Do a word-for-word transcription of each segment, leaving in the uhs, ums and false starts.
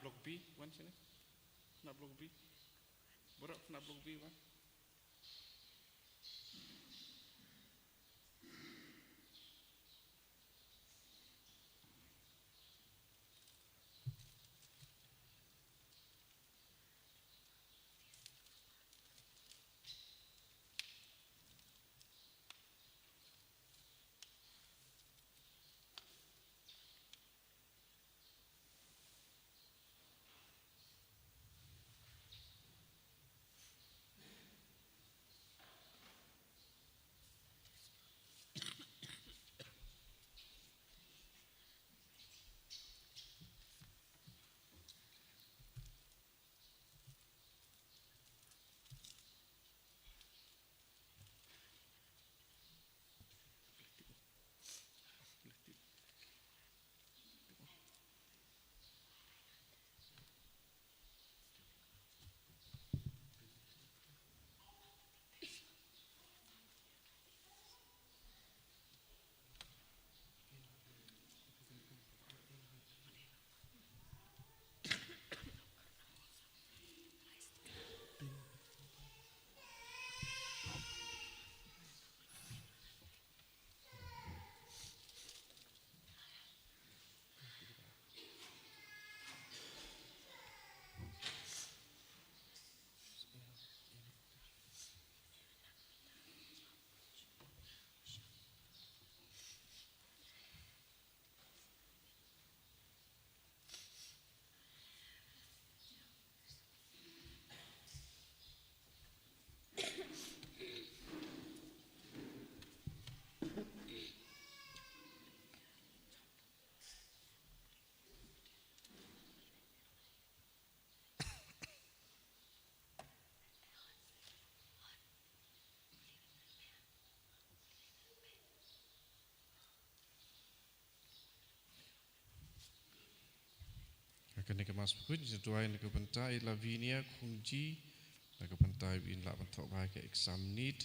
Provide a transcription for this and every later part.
Block B, wan sini. Kane block B. Baroh kane block B, wan. Ha kane ka Mass Bakhuid, ngi sa duwai na ka bynta i Lavinia Khumji, na ka bynta ba in lah ban thoh bha ha ka exam NEET,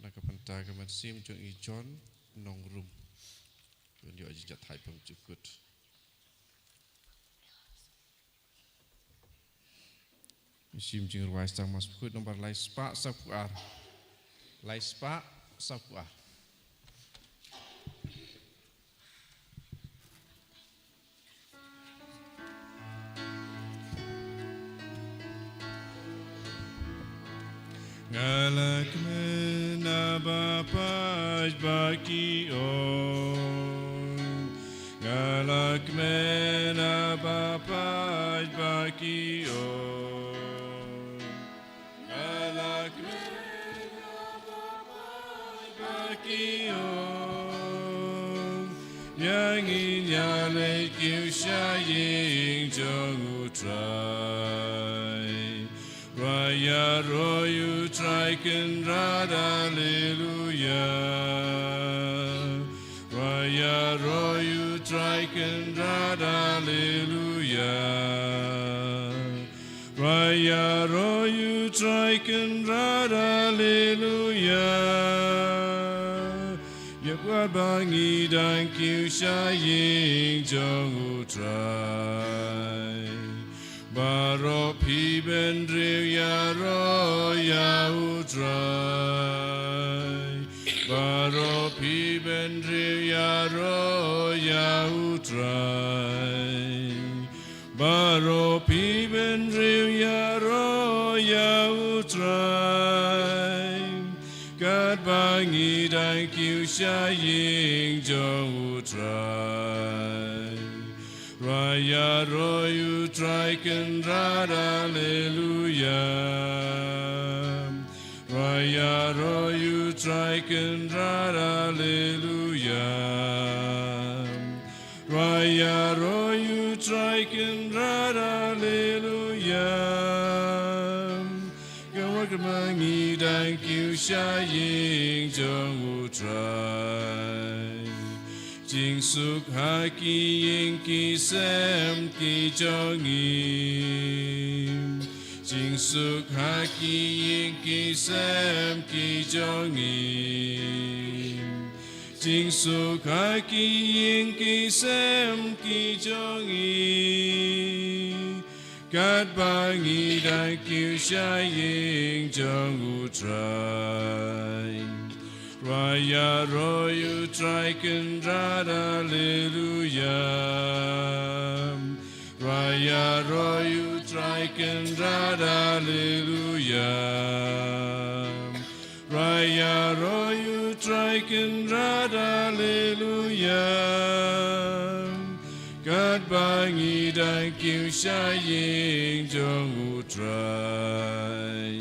na ka bynta ka mynsiem jong i John Nongrum, ban ïoh jingjahthait bymjukut. Shim jingrwai sdang Mass Bakhuid nombar lai spah sawphew ar. Lai spah sawphew ar. Nga la kmen, a Bapais, ba ki ong. Nga la kmen, a Bapais, ba ki ong. Nga la kmen, a Bapais, ba ki ong. Ïa ngin ïaleit kiew sha ïing jong U Trai. Ruh ïaroh ïa U Trai Kynrad, Alleluia. Ruh ïaroh ïa U Trai Kynrad, Alleluia. Ruh ïaroh ïa U Trai Kynrad, Alleluia. Ïa pyrkhat ba ngi dang kiew sha ïing jong U Trai. Baroh phi bynriew ïaroh ïa U Trai. Baroh phi bynriew ïaroh ïa U Trai. Baroh phi bynriew ïaroh ïa U Trai. Katba ngi dang kiew sha ïing jong U Trai. Ruh ïaroh ïa U Trai Kynrad, Alleluia. Ruh ïaroh ïa U Trai Kynrad, Alleluia. Ruh ïaroh ïa U Trai Kynrad, Alleluia. Ka ruh ka ma ngi dang kiew sha ïing jong U Trai. Jingsuk ha ki ïing ki sem ki jong ngi. Jingsuk ha ki ïing ki sem ki jong ngi. Jingsuk ha ki ïing ki sem ki jong ngi, katba ngi dang kiew sha ïing jong U Trai. Ruh ïaroh ïa U Trai Kynrad, Haleluya. Ruh ïaroh ïa U Trai Kynrad, Haleluya. Ruh ïaroh ïa U Trai Kynrad, Haleluya. Katba ngi dang kiew sha ïing jong U Trai.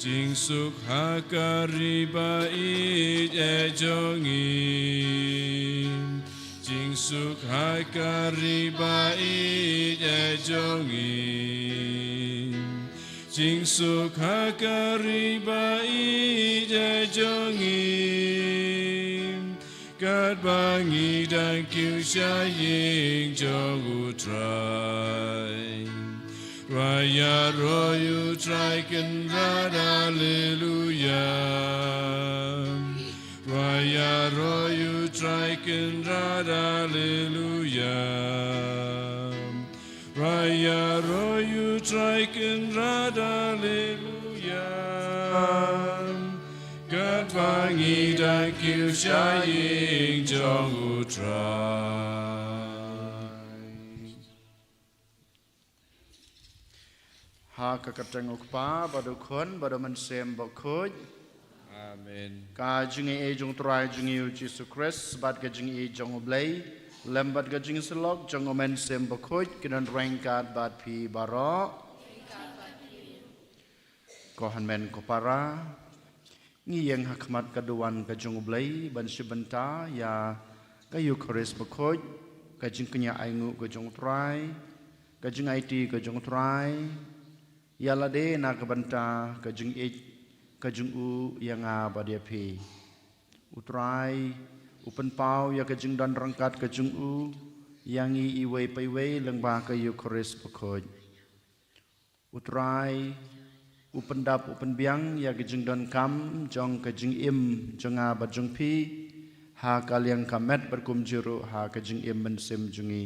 Jingsuk ha ka ri ba ïeit eh jong ngi. Jingsuk ha ka ri ba ïeit eh jong ngi. Jingsuk ha ka ri ba ïeit eh jong ngi. Katba ngi dang kiew sha ïing jong U Trai. Ruh ïaroh ïa U Trai Kynrad, Haleluya. Ruh ïaroh ïa U Trai Kynrad, Haleluya. Ruh ïaroh ïa U Trai Kynrad, Haleluya. Katba ngi dang kiew sha ïing jong U Trai. Ha ka kyrteng U Kpa bad U Khun bad U Mynsiem Bakhuid. Amen. Ka jingaiei jong U Trai jong ngi U Jisu Khrist bad ka jingïeit jong U Blei lem bad ka jingïasyllok jong U Mynsiem Bakhuid kin don ryngkat bad phi baroh. Ko hynmen ko para, ngi ïeng ha khmat ka duwan ka jong U Blei ban shim bynta ïa ka Eukharist Bakhuid, ka jingkñia ainguh ka jong U Trai, ka jingaiti ka jong U Trai ïa lade na ka bynta ka jingïeit ka jong U ïa nga bad ïa phi. U Trai u pynpaw ïa ka jingdon ryngkat ka jong U ïa ngi iwei pa iwei lyngba ka Eukharist Bakhuid. U Trai u pyndap u pynbiang ïa ka jingdonkam jong ka jingim jong nga bad jong phi ha ka liang ka met bad kumjuh ruh ha ka jingim mynsiem jong ngi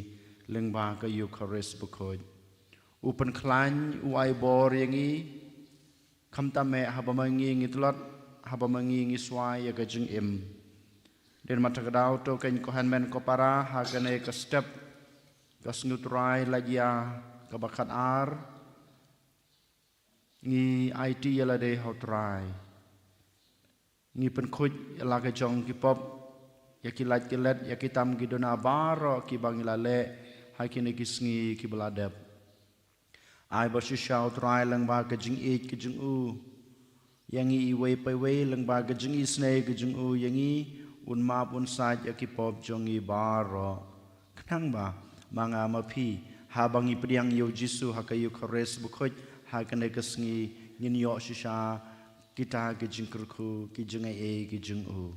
lyngba ka Eukharist Bakhuid. U pynkhlaiñ, u ai bor ïa ngi, khamtam eh haba ma ngi ngi tlot, haba ma ngi ngi swai ïa ka jingim. Dei namar kata ka daw to keiñ ko hynmen ko para, ha kane ka step ka sngi U Trai lait ïa kaba khatar, ngi aiti ïa lade ha U Trai. Ngi pynkhuid ïa la ka jong ki pop, ïa ki lait ki let, ïa ki tam ki duna baroh kiba ngi la leh ha kine ki sngi kiba la dep. Ai ba shisha U Trai lyngba ka jingïeit ka jong U ïa ngi iwei pa iwei, lyngba ka jingisynei ka jong U ïa ngi, un map un sait ïa ki pop jong ngi baroh. Khnang ba ma nga ma phi, haba ngi pdiang ïa U Jisu ha ka Eukharist Bakhuid ha kane ka sngi, ngin ïoh shisha kita ki jingkyrkhu, ki jingaiei ki jong U.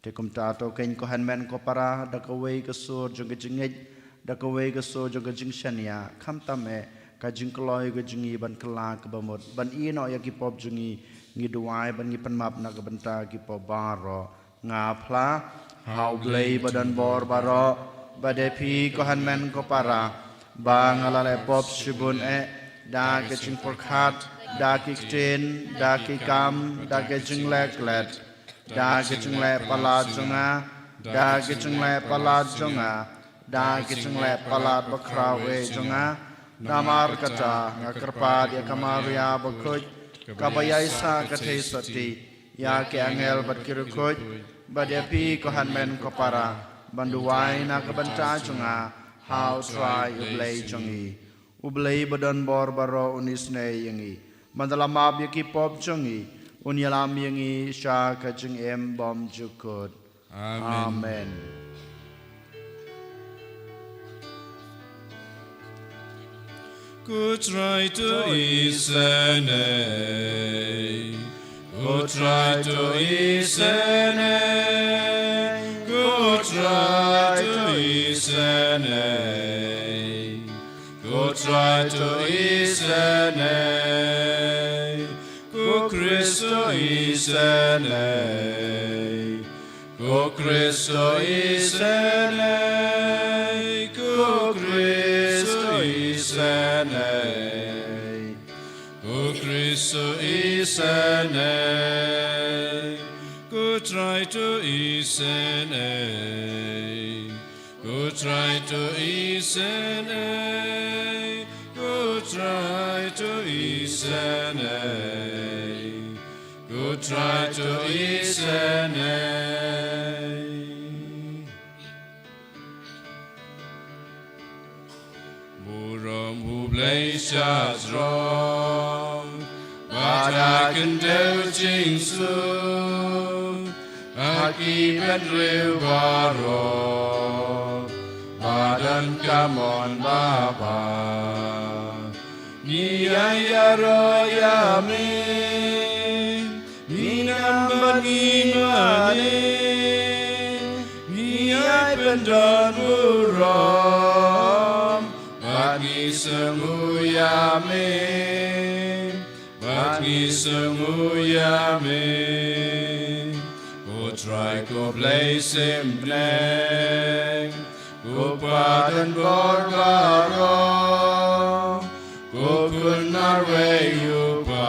Te kumta to keiñ ko hynmen ko para, da kawei ka sur jong ka jingngeit, da kawei ka sur jong ka jingshaniah, khamtam eh ka jingkloi ka jong ngi ban kylla kaba mut, ban ïehnoh ïa ki pop jong ngi, ngi duwai ban ngi pynmap na ka bynta ki pop baroh. Nga phla ha U Blei ba don bor baroh, bad ïa phi ko hynmen ko para, ba nga la leh pop shibun eh, da ka jingpyrkhat, da ki ktien, da ki kam, da ka jingleh klet, da ka jingleh palat jong nga, da ka jingleh palat jong nga, da ka jingleh palat bakhraw eh jong nga. Namar kata nga kyrpad ïa ka Maria bakhuid, kaba ïaisah ka theisotti, ïa ki angel bad ki riewkhuid, bad ïa phi ko hynmen ko para, ban duwai na ka bynta jong nga ha U Trai U Blei jong ngi. U Blei ba don bor baroh un isynei ïa ngi, ban da la map ïa ki pop jong ngi, un ïalam ïa ngi sha ka jingim bymjukut. Amen. Amen. Ko Trai to isynei. Ko Trai to isynei. Ko Trai to isynei. Ko Trai to isynei. Ko Khrist to isynei. Ko Kristo isynei, ko Kristo isynei, ko Kristo isynei, ko Trai to isynei, ko Trai to isynei, ko Trai to isynei. Ko Trai to isynei. Burom u Blei sha jrong, bad ha khyndew jingsuk, ha ki bynriew baroh, ba don ka mon babha. Ngi ai ïaroh ïa me, ngi ngam bad ngi mane. Ngi ai pyndonburom, bad ngi sngew ïa me, bad ngi sngew ïa me. Ko Trai ko Blei sim bneng, ko Pa don bor baroh, ko Khun marwei u Kpa,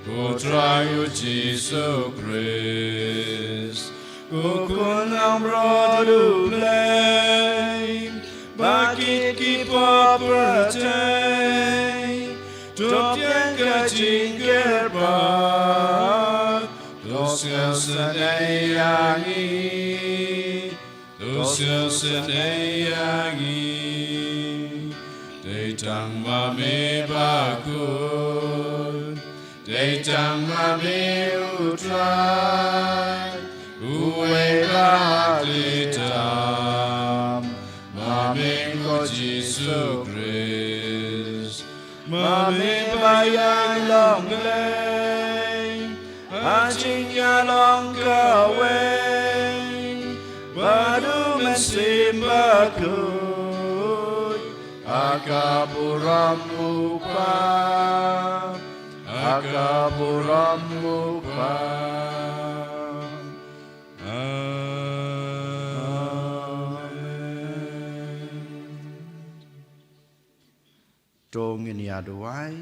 ko Trai u Jisu Khrist, ko Khun nongmrod u Blei, ba kit ki pop pyrthei, to biang ka jingkyrpad, to sngewsynei ïa ngi, to sngewsynei ïa ngi. Dei tang ma me bakhuid, dei tang ma me u Trai, uwei ba ha khlieh tam, ma me ko Jisu Khrist. Ma me ba ïaid long Blei, ha jingïalong kawei, bad u Mynsiem Bakhuid, ha ka burom u Kpa, ha ka burom u Kpa. Amen. To ngin ïa duwai.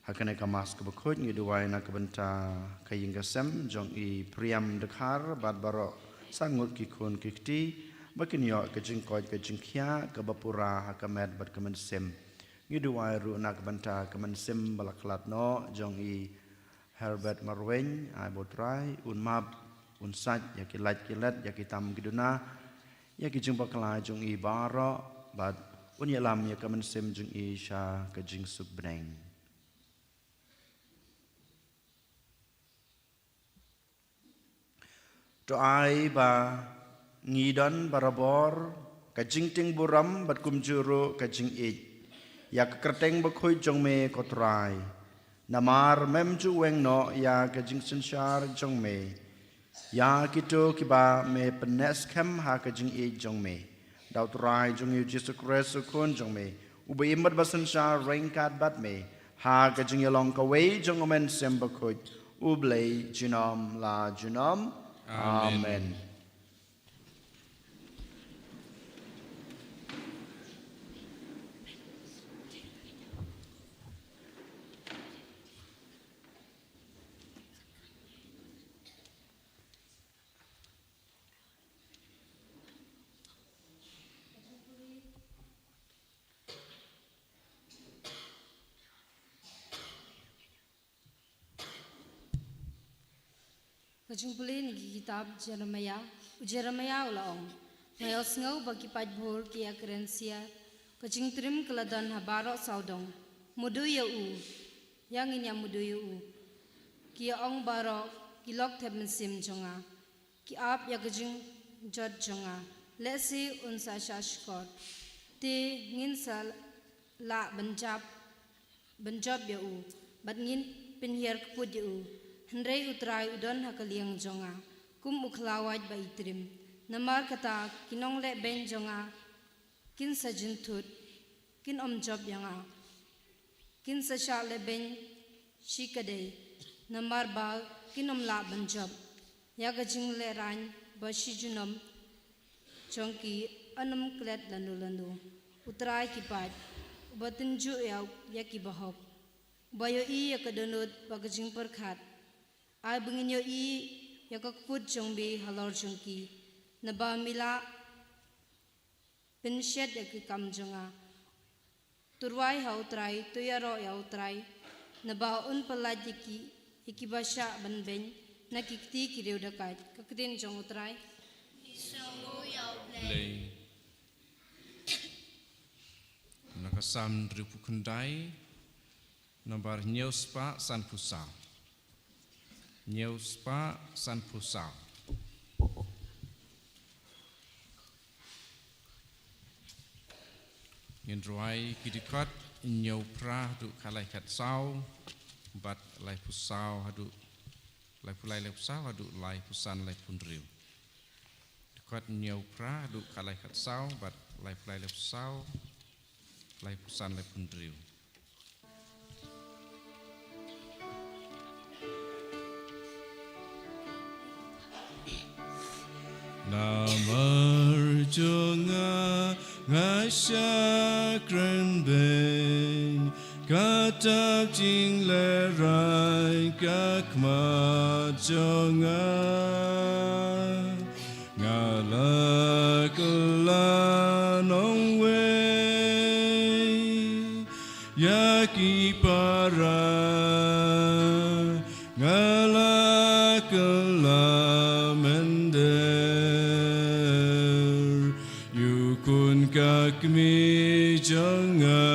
Ha kane ka Mass kaba khuid ngi duwai na ka bynta ka ïing ka sem jong i Priam Dkhar bad baroh san ngut ki khun ki kti, ba kin ïoh ka jingkoit ka jingkhiah kaba pura ha ka met bad ka mynsiem. Ngi duwai ruh na ka bynta ka mynsiem ba la khlad noh jong i Herbert Marwein, ai ba u Trai un map, un sait ïa ki lait ki let, ïa ki tam ki duna, ïa ki jingbakla jong i baroh, bad un ïalam ïa ka mynsiem jong i sha ka jingsuk bneng. To ai ba ngi don barabor ka jingtieng burom bad kumjuh ruh ka jingïeit ïa ka kyrteng bakhuid jong me ko Trai. Namar mem ju weng noh ïa ka jingsynshar jong me ïa kito kiba me pynneh skhem ha ka jingïeit jong me. Da u Trai jong ngi u Jisu Khrist u Khun jong me, uba im bad ba synshar ryngkat bad me ha ka jingïalong kawei jong u Mynsiem Bakhuid, U Blei junom la junom. Amen. Amen. Ka jingpule na ki kitab Jeremiah, u Jeremiah u la ong, nga ïohsngew ba ki paidbah ki ïakren siar, ka jingtrim ka la don ha baroh sawdong. Mudui ïa u, ïa ngin ïa mudui ïa u. Ki ïa ong baroh ki lok thep mynsiem jong nga. Ki ap ïa ka jingjot jong nga, lehse un sa shah shkor. Te ngin sa lah ban jop, ban jop ïa u, bad ngin pynhiar kput ïa u. Hynrei u Trai u don ha ka liang jong nga, kum u khlawait ba i trim. Namar kata ki nonglehbeiñ jong nga kin sa jynthut, kin ym jop ïa nga. Kin sa shah lehbeiñ shikatdei, namar ba kin ym lah ban jop. Ïa ka jinglehrain ba shi junom jong ki yn ym klet lano lano. U Trai ki paid, uba tynjuh ïa u, ïa ki bahok, uba ïohi ïa ka dohnud bad ka jingpyrkhat. Ai ba ngin ïohi ïa ka kput jong me halor jong ki, naba me la pynshet ïa ki kam jong nga. To rwai ha U Trai, to ïaroh ïa U Trai, naba un pyllait ïa ki, ïa kiba shah ban beiñ na ki kti ki riew dakait. Ka ktien jong U Trai. Blei. Na ka Salm hynriewphew khyndai, nambar hynñiew spah sanphew saw. Hynñiew spah sanphew saw. Ngin rwai ki dkhot hynñiew phra haduh khatlai khatsaw, bad laiphew saw haduh, laiphew lai laiphew saw haduh laiphew san laiphew hynriew. Dkhot hynñiew phra haduh khatlai khatsaw, bad laiphew lai laiphew saw, laiphew san laiphew hynriew. Namar jong nga, nga shah kren beiñ, kata ka jinglehrain ka khmat jong nga. Nga la kylla nongwei ïa ki para, nga la kylla mynder ïa u khun ka kmie jong nga.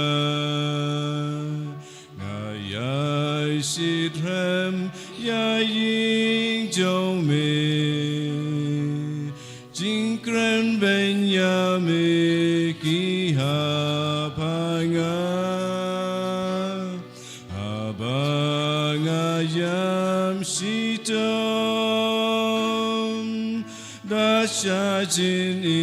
Nga ïai shitrhem ïa ïing jong me, jingkren beiñ ïa me ki hap ha nga. Haba nga ïam shitom da shah jingit,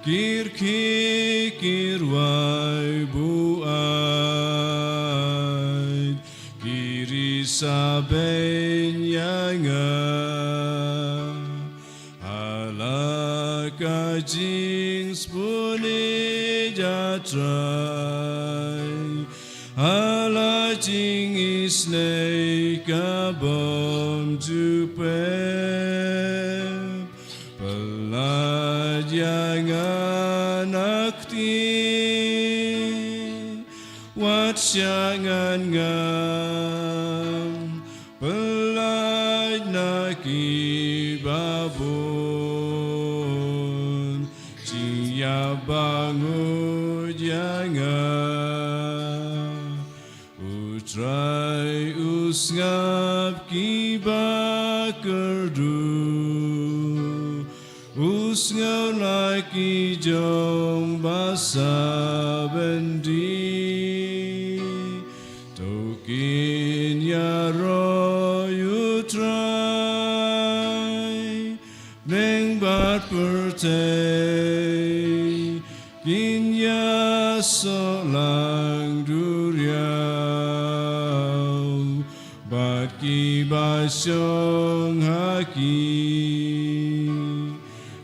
ki rkhie ki rwai buaid, ki risa beiñ ïa nga. Ha la ka jingsbun ïa Trai, ha la jingisynei ka bym ju pep, pyllait ïa nga na kti, wat shah ngan ngam, pyllait na kiba bun, jingïap ba nguid ïa nga. U Trai u sngap kiba kyrduh, u sngew la ki jong ba sah byndi. To kin ïaroh ïa U Trai, bneng bad pyrthei kin ïasoh lang duriaw, bad kiba shong ha ki.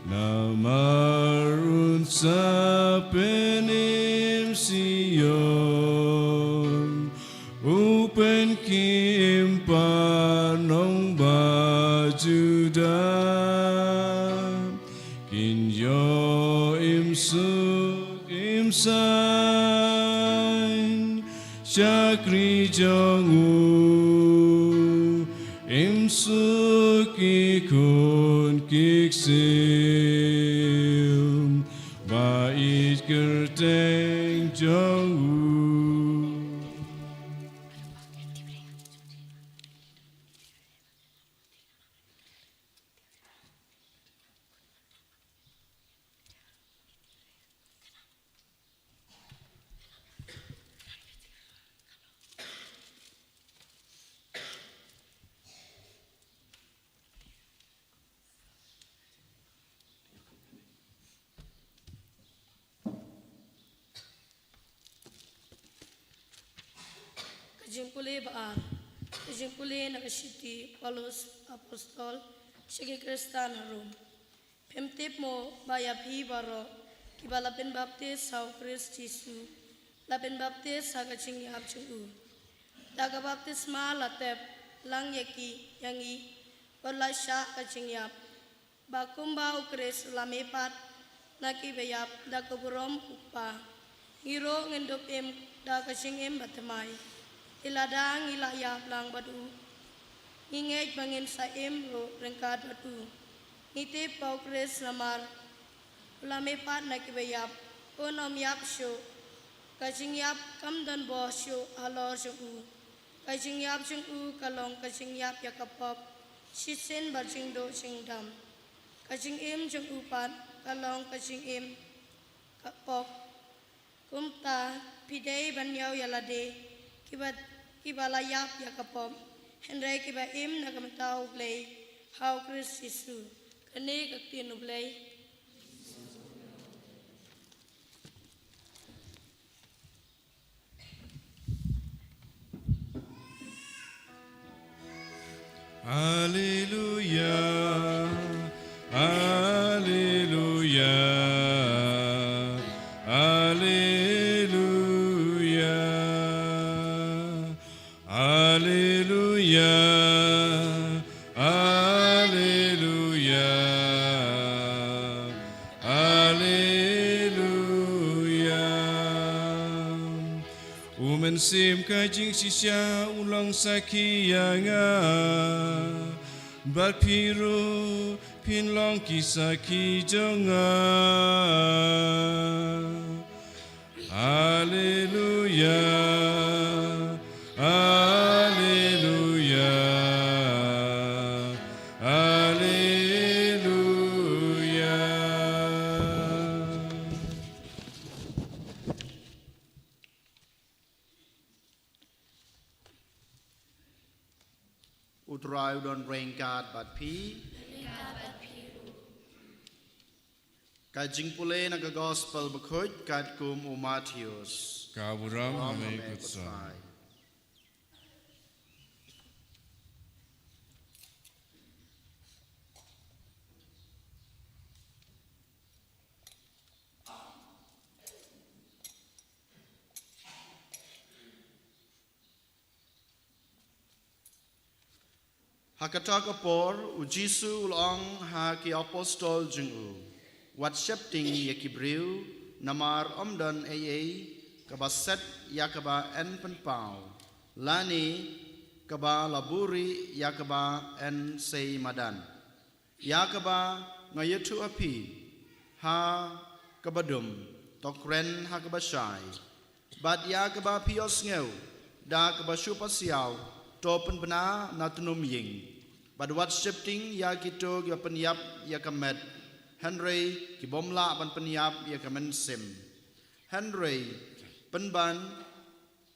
Namar un sa pynim Sion, u pynkhie im pat nongbah Judah. Kin ïoh im suk im sain, shakri jong u, im suk ki khun ki ksiew ba ïeit kyrteng jong u. Ka jingpule ba ar. Ka jingpule na ka shithi Paulus Apostol sha ki Khristan ha Rom. Phim tip mo ba ïa phi baroh kiba la pynbaptis ha U Khrist Jisu la pynbaptis ha ka jingïap jong u? Da ka baptisma la tep lang ïa ki, ïa ngi, bad la shah ka jingïap, ba kumba U Khrist u la mihpat na kiba ïap da ka burom U Kpa, ngi ruh ngin dup im da ka jingim bathymmai. Te lada ngi la ïap lang bad u, ngi ngeit ba ngin sa im ruh ryngkat bad u. Ngi tip ba U Khrist, namar u la mihpat na kiba ïap, un ym ïap shuh. Ka jingïap kam don bor shuh halor jong u. Ka jingïap jong u ka long ka jingïap ïa ka pop shisien bad jingduh jingdam. Ka jingim jong u pat ka long ka jingim ka pop. Kumta, phi dei ban ïaw ïa lade kiba, kiba la ïap ïa ka pop, hynrei kiba im na ka bynta U Blei ha U Khrist Jisu. Kane ka ktien U Blei. Alleluia, alleluia, alleluia, alleluia, alleluia, alleluia. U Mynsiem ka jingshisha u long sakhi ïa nga, bad phi ruh phin long ki sakhi jong nga. Alleluia, alleluia, alleluia. U Trai u don ryngkat bad phi. Ka jingpule na ka Gospel bakhuid katkum u Mathaios. Ka burom ha me ko Trai. Ha kata ka por, u Jisu u la ong ha ki apostol jong u, wat sheptieng ïa ki briew, namar ym don ei ei kaba set ïa kaba yn pynpaw, lane kaba la buhrieh ïa kaba yn sei madan. Ïa kaba nga ïathuh ha phi ha kaba dum, to kren ha kaba shai. Bad ïa kaba phi ïohsngew da kaba shu pasiaw, to pynbna na tnum ïing. Bad wat sheptieng ïa kito kiba pynïap ïa ka met, hynrei ki bym lah ban pynïap ïa ka mynsiem. Hynrei pynban,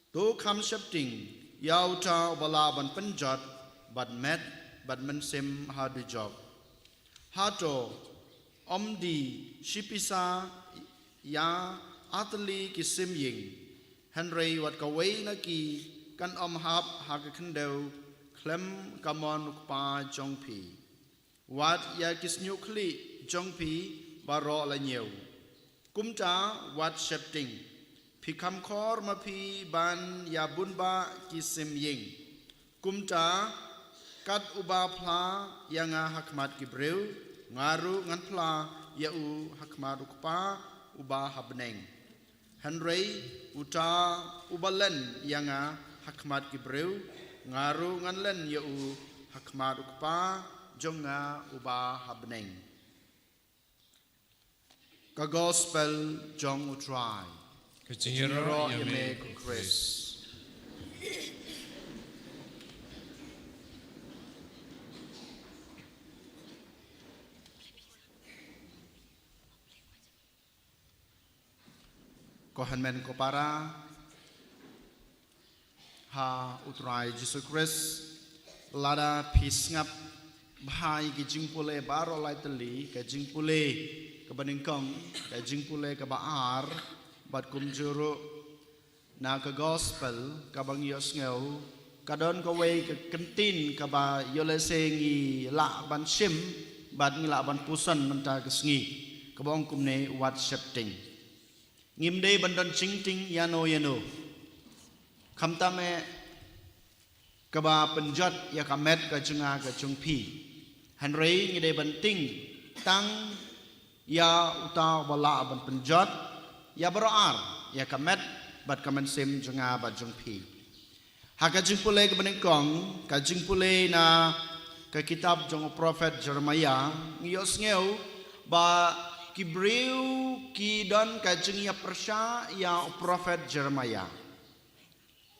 to kham sheptieng ïa uta uba lah ban pynjot bad met bad mynsiem ha dujok. Hato ym dei shi pisa ïa ar tylli ki sim ïing? Hynrei wat kawei na ki kan ym hap ha ka khyndew khlem ka mon U Kpa jong phi. Wat ïa ki shñiuh khlieh jong phi baroh la ñiew. Kumta wat sheptieng, phi kham khor ma phi ban ïa bun bah ki sim ïing. Kumta, kat uba phla ïa nga ha khmat ki briew, nga ruh ngan phla ïa u ha khmat U Kpa uba ha bneng. Hynrei uta uba len ïa nga ha khmat ki briew, nga ruh ngan len ïa u ha khmat U Kpa jong nga uba ha bneng. Ka Gospel jong U Trai. Ka jingïaroh ïa me ko Khrist. Ko hynmen ko para ha U Trai Jisu Khrist, lada phi sngap bha ïa ki jingpule baroh lai tylli, ka jingpule kaba nyngkong, ka jingpule kaba ar, bad kumjuh ruh na ka Gospel kaba ngi ïohsngew, Ka don kawei ka kyntien kaba ïoh lehse ngi lah ban shim, bad ngi lah ban puson mynta ka sngi. Kaba ong kumne, wat sheptieng. Ngim dei ban don jingtieng ïano ïano. Khamtam eh kaba pynjot ïa ka met ka jong nga ka jong phi. Hynrei ngi dei ban tieng tang ïa uta uba lah ban pynjot ïa baroh ar, ïa ka met bad ka mynsiem jong nga bad jong phi. Ha ka jingpule kaba nyngkong, ka jingpule na ka kitab jong u prophet Jeremiah, ngi ïohsngew ba ki briew ki don ka jingïapyrshah ïa u prophet Jeremiah.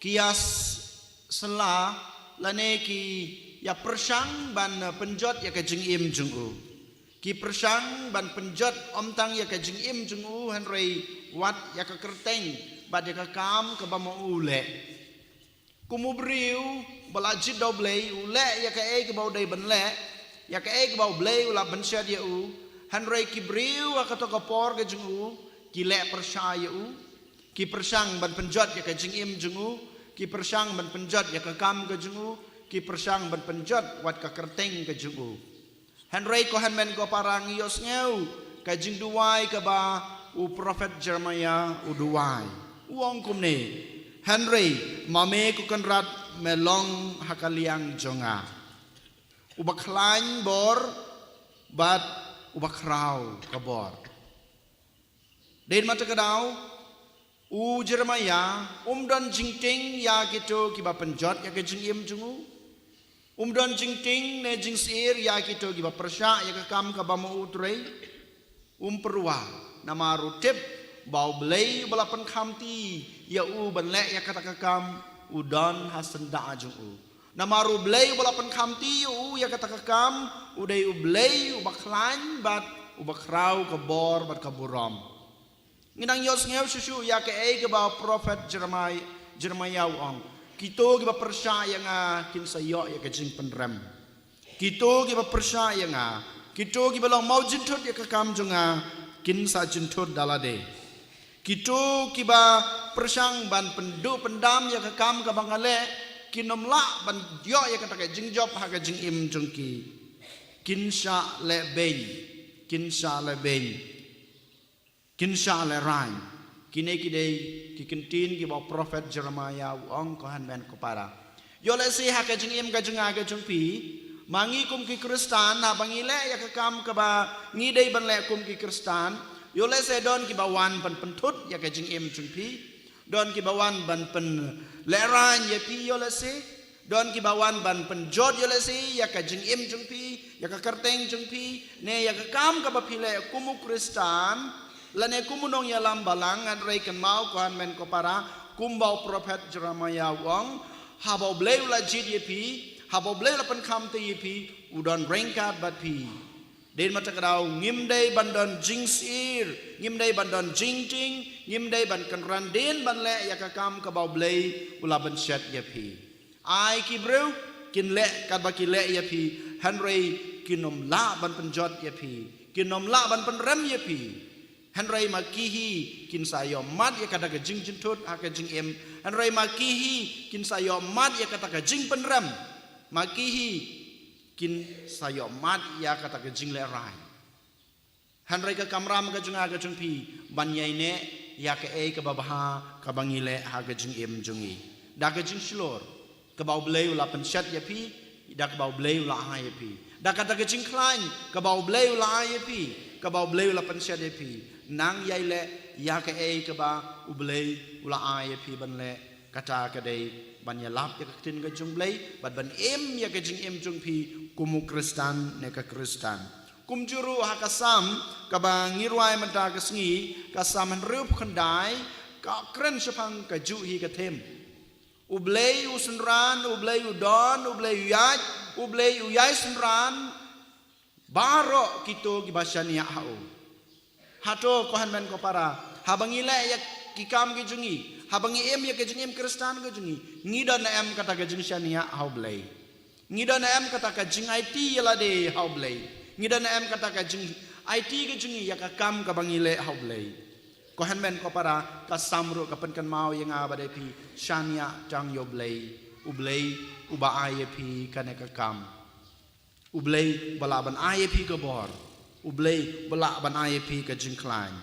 Ki ïa s-, sla lane ki ïapyrshang ban, eh, pynjot ïa ka jingim jong u. Ki pyrshang ban pynjot ym tang ïa ka jingim jong u, hynrei wat ïa ka kyrteng bad ïa ka kam kaba ma u leh. Kum u briew ba la jied da u Blei, u leh ïa kaei kaba u dei ban leh, ïa kaei kaba u Blei u la pynshet ïa u. Hynrei ki briew ha kato ka por ka jong u ki leh pyrshah ïa u. Ki pyrshang ban pynjot ïa ka jingim jong u, ki pyrshang ban pynjot ïa ka kam ka jong u, ki pyrshang ban pynjot wat ka kyrteng ka jong u. Hynrei ko hynmen ko para, ngi ïohsngew ka jingduwai kaba u prophet Jeremiah u duwai. U ong kumne, hynrei ma me ko Kynrad me long ha ka liang jong nga, uba khlaiñ bor bad uba khraw ka bor. Dei na kata ka daw, u Jeremiah um don jingtieng ïa kito kiba pynjot ïa ka jingim jong u. Um don jingtieng ne jingsyier ïa kito kiba pyrshah ïa ka kam kaba ma u trei. Um pyrwa, namar u tip ba u Blei uba la pynkhamti ïa u ban leh ïa kata ka kam u don ha syndah jong u. Namar u Blei uba la pynkhamti ïa u ïa kata ka kam u dei u Blei uba khlaiñ bad uba khraw ka bor bad ka burom. Ngi nang ïohsngew shuh shuh ïa kaei kaba u prophet Jeremiah, Jeremiah u ong. Kito kiba pyrshah ïa nga kin sa ïoh ïa ka jingpynrem. Kito kiba pyrshah ïa nga, kito kiba long mawjynthut ïa ka kam jong nga, kin sa jynthut da lade. Kito kiba pyrshang ban pynduh pyndam ïa ka kam kaba nga leh, kin ym lah ban ïoh ïa kata ka jingjop ha ka jingim jong ki. Kin shah lehbeiñ, kin shah lehbeiñ. Kin shah lehraiñ. Kine ki dei ki kyntien kiba u prophet Jeremiah u ong, ko hynmen ko para. Ïoh lehse ha ka jingim ka jong nga ka jong phi, ma ngi kum ki Khristan, haba ngi leh ïa ka kam kaba ngi dei ban leh kum ki Khristan, ïoh lehse don kiba wan ban pynthut ïa ka jingim jong phi. Don kiba wan ban pynlehraiñ ïa phi, ïoh lehse. Don kiba wan ban pynjot, ïoh lehse, ïa ka jingim jong phi, ïa ka kyrteng jong phi, ne ïa ka kam kaba phi leh kum u Khristan, lane kum u nongïalam balang. Hynrei kynmaw ko hynmen ko para, kumba u prophet Jeremiah u ong, haba u Blei u la jied ïa phi, haba u Blei u la pynkhamti ïa phi, u don ryngkat bad phi. Dei na kata ka daw ngim dei ban don jingsyier, ngim dei ban don jingtieng, ngim dei ban kynran dien ban leh ïa ka kam kaba u Blei u la pynshet ïa phi. Ai ki briew kin leh katba ki leh ïa phi, hynrei kin ym lah ban pynjot ïa phi, kin ym lah ban pynrem ïa phi. Hynrei ma ki hi kin sa ïohmad ïa kata ka jingjynthut ha ka jingim. Hynrei ma ki hi kin sa ïohmad ïa kata ka jingpynrem. Ma ki hi kin sa ïohmad ïa kata ka jinglehraiñ. Hynrei ka kamram ka jong nga ka jong phi ban ïaineh ïa kaei kaba bha kaba ngi leh ha ka jingim jong ngi. Da ka jingshlur kaba u Blei u la pynshet ïa phi, da kaba u Blei u la ai ïa phi. Da kata ka jingkhlaiñ kaba u Blei u la ai ïa phi, kaba u Blei u la pynshet ïa phi. Nang ïai leh ïa kaei kaba u Blei u la ai ïa phi ban leh. Kata ka dei ban ïalap ïa ka ktien ka jong u Blei bad ban im ïa ka jingim jong phi kum u Khristan ne ka Khristan. Kumjuh ruh ha ka Salm kaba ngi rwai mynta ka sngi, ka Salm hynriewphew khyndai, ka kren shaphang kajuh hi ka theme. U Blei u synran, u Blei u don, u Blei u ïaid, u Blei u ïai synran baroh kito kiba shaniah ha u. Hato ko hynmen ko para, haba ngi leh ïa ki kam ki jong ngi, haba ngi im ïa ka jingim Khristan ka jong ngi, ngi don ne em kata ka jingshaniah ha u Blei? Ngi don ne em kata ka jingaiti ïa lade ha u Blei? Ngi don ne em kata ka jingaiti ka jong ngi ïa ka kam kaba ngi leh ha u Blei? Ko hynmen ko para, ka Salm ruh ka pynkynmaw ïa nga bad ïa phi, shaniah tang ïa u Blei. U Blei uba ai ïa phi kane ka kam. U Blei uba lah ban ai ïa phi ka bor. U Blei uba lah ban ai ïa phi ka jingkhlaiñ.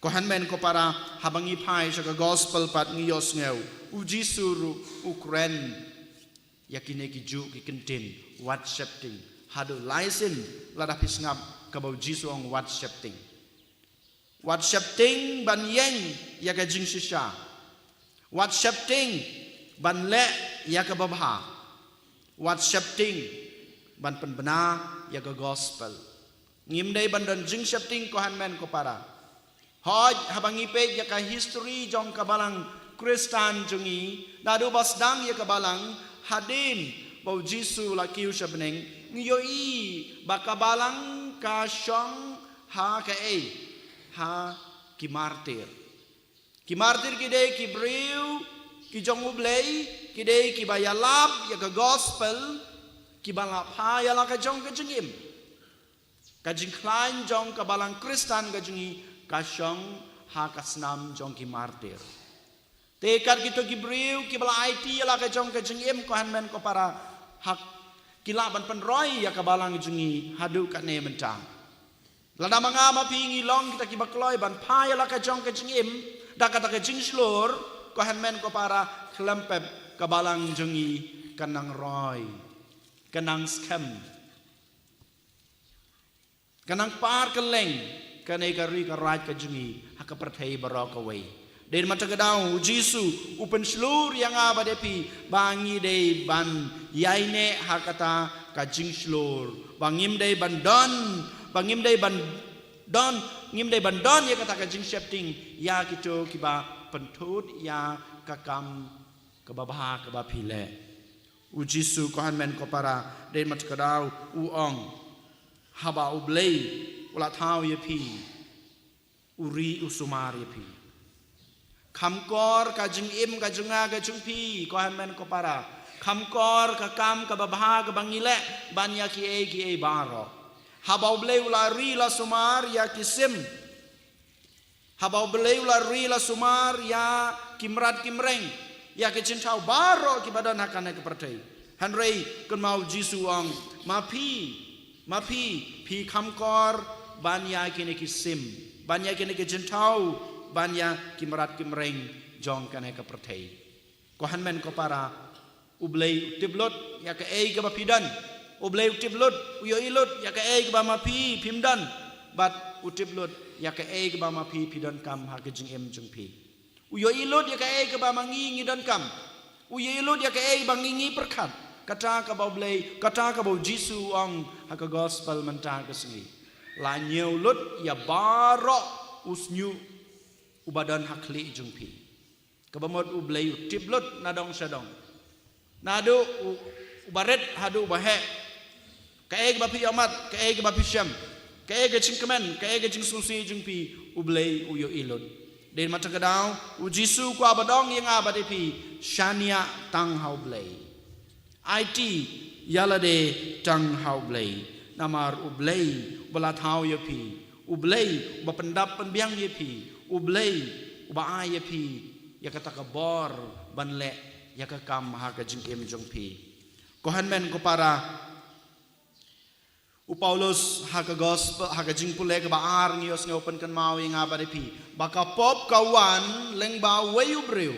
Ko hynmen ko para, haba ngi phai sha ka gospel pat ngi ïohsngew, U Jisu ruh u kren ïa kine ki juh ki kyntien, wat sheptieng. Haduh lai sien lada phi sngap kaba U Jisu ong wat sheptieng. Wat sheptieng ban ïeng ïa ka jingshisha. Wat sheptieng ban leh ïa kaba bha. Wat sheptieng ban pynbna ïa ka gospel. Ngim dei ban don jingsheptieng ko hynmen ko para. Hooid, haba ngi peit ïa ka history jong ka balang Khristan jong ngi, naduh ba sdang ïa ka balang, hadien ba U Jisu la kiew sha bneng, ngi ïohi ba ka balang ka shong ha kaei, ha ki martir. Ki martir ki dei ki briew ki jong U Blei, ki dei kiba ïalap ïa ka gospel, kiba la phah ïa la ka jong ka jingim. Ka jingkhlaiñ jong ka balang Khristan ka jong ngi ka shong ha ka snam jong ki martir. Te kat kito ki briew kiba la aiti ïa la ka jong ka jingim ko hynmen ko para, ha ki lah ban pynroi ïa ka balang jong ngi haduh katne mynta. Lada ma nga ma phi ngi long kita kiba kloi ban phah ïa la ka jong ka jingim da kata ka jingshlur, ko hynmen ko para, khlem pep ka balang jong ngi kan nang roi, kan nang skhem, kan nang par kylleng kane ka ri ka raij ka jong ngi ha ka pyrthei baroh kawei. Dei mynta ka daw U Jisu u pynshlur ïa nga bad ïa phi ba ngi dei ban ïaineh ha kata ka jingshlur, ba ngim dei ban don, ba ngim dei ban don, ngim dei ban don ïa kata ka jingsheptieng ïa kito kiba pynthut ïa ka kam kaba bha kaba phi leh. U Jisu ko hynmen ko para, dei mynta ka daw u ong, haba U Blei u la thaw ïa phi, u ri u sumar ïa phi. Kham kor ka jingim ka jong nga ka jong phi ko hynmen ko para, kham kor ka kam kaba bha kaba ngi leh ban ïa kiei kiei baroh. Haba U Blei u la ri la sumar ïa ki sim, haba U Blei u la ri la sumar ïa ki mrad ki mreng, ïa ki jingthaw baroh kiba don ha kane ka pyrthei. Hynrei kynmaw U Jisu u ong, ma phi, ma phi, phi kham kor ban ïa kine ki sim, ban ïa kine ki jingthaw, ban ïa ki mrad ki mreng jong kane ka pyrthei. Ko hynmen ko para, U Blei u tip lut ïa kaei kaba phi don. U Blei u tip lut, u ïohi lut ïa kaei kaba ma phi phim don, bad u tip lut ïa kaei kaba ma phi phi donkam ha ka jingim jong phi. U ïohi lut ïa kaei kaba ma ngi ngi donkam. U ïohi lut ïa kaei ba ngi ngi pyrkhat. Kata kaba U Blei, kata kaba U Jisu u ong ha ka gospel mynta ka sngi, la ñiew lut ïa baroh u shñiuh uba don ha khlieh jong phi. Kaba mut U Blei u tip lut na dong sha dong, naduh u, uba rit haduh uba heh. Kaei kaba phi ïohmat, kaei kaba phi shem, kaei ka jingkmen, kaei ka jingsngewsih jong phi, U Blei u ïohi lut. Dei mynta ka daw U Jisu u kwah ban ong ïa nga bad ïa phi, shaniah tang ha U Blei. Aiti ïa lade tang ha U Blei, namar U Blei uba la thaw ïa phi, U Blei uba pyndap pynbiang ïa phi, U Blei uba ai ïa phi ïa kata ka bor ban leh ïa ka kam ha ka jingim jong phi. Ko hynmen ko para, u Paulus ha ka gospel, ha ka jingpule kaba ar ngi ïohsngew u pynkynmaw ïa nga bad ïa phi ba ka pop ka wan lyngba uwei u briew.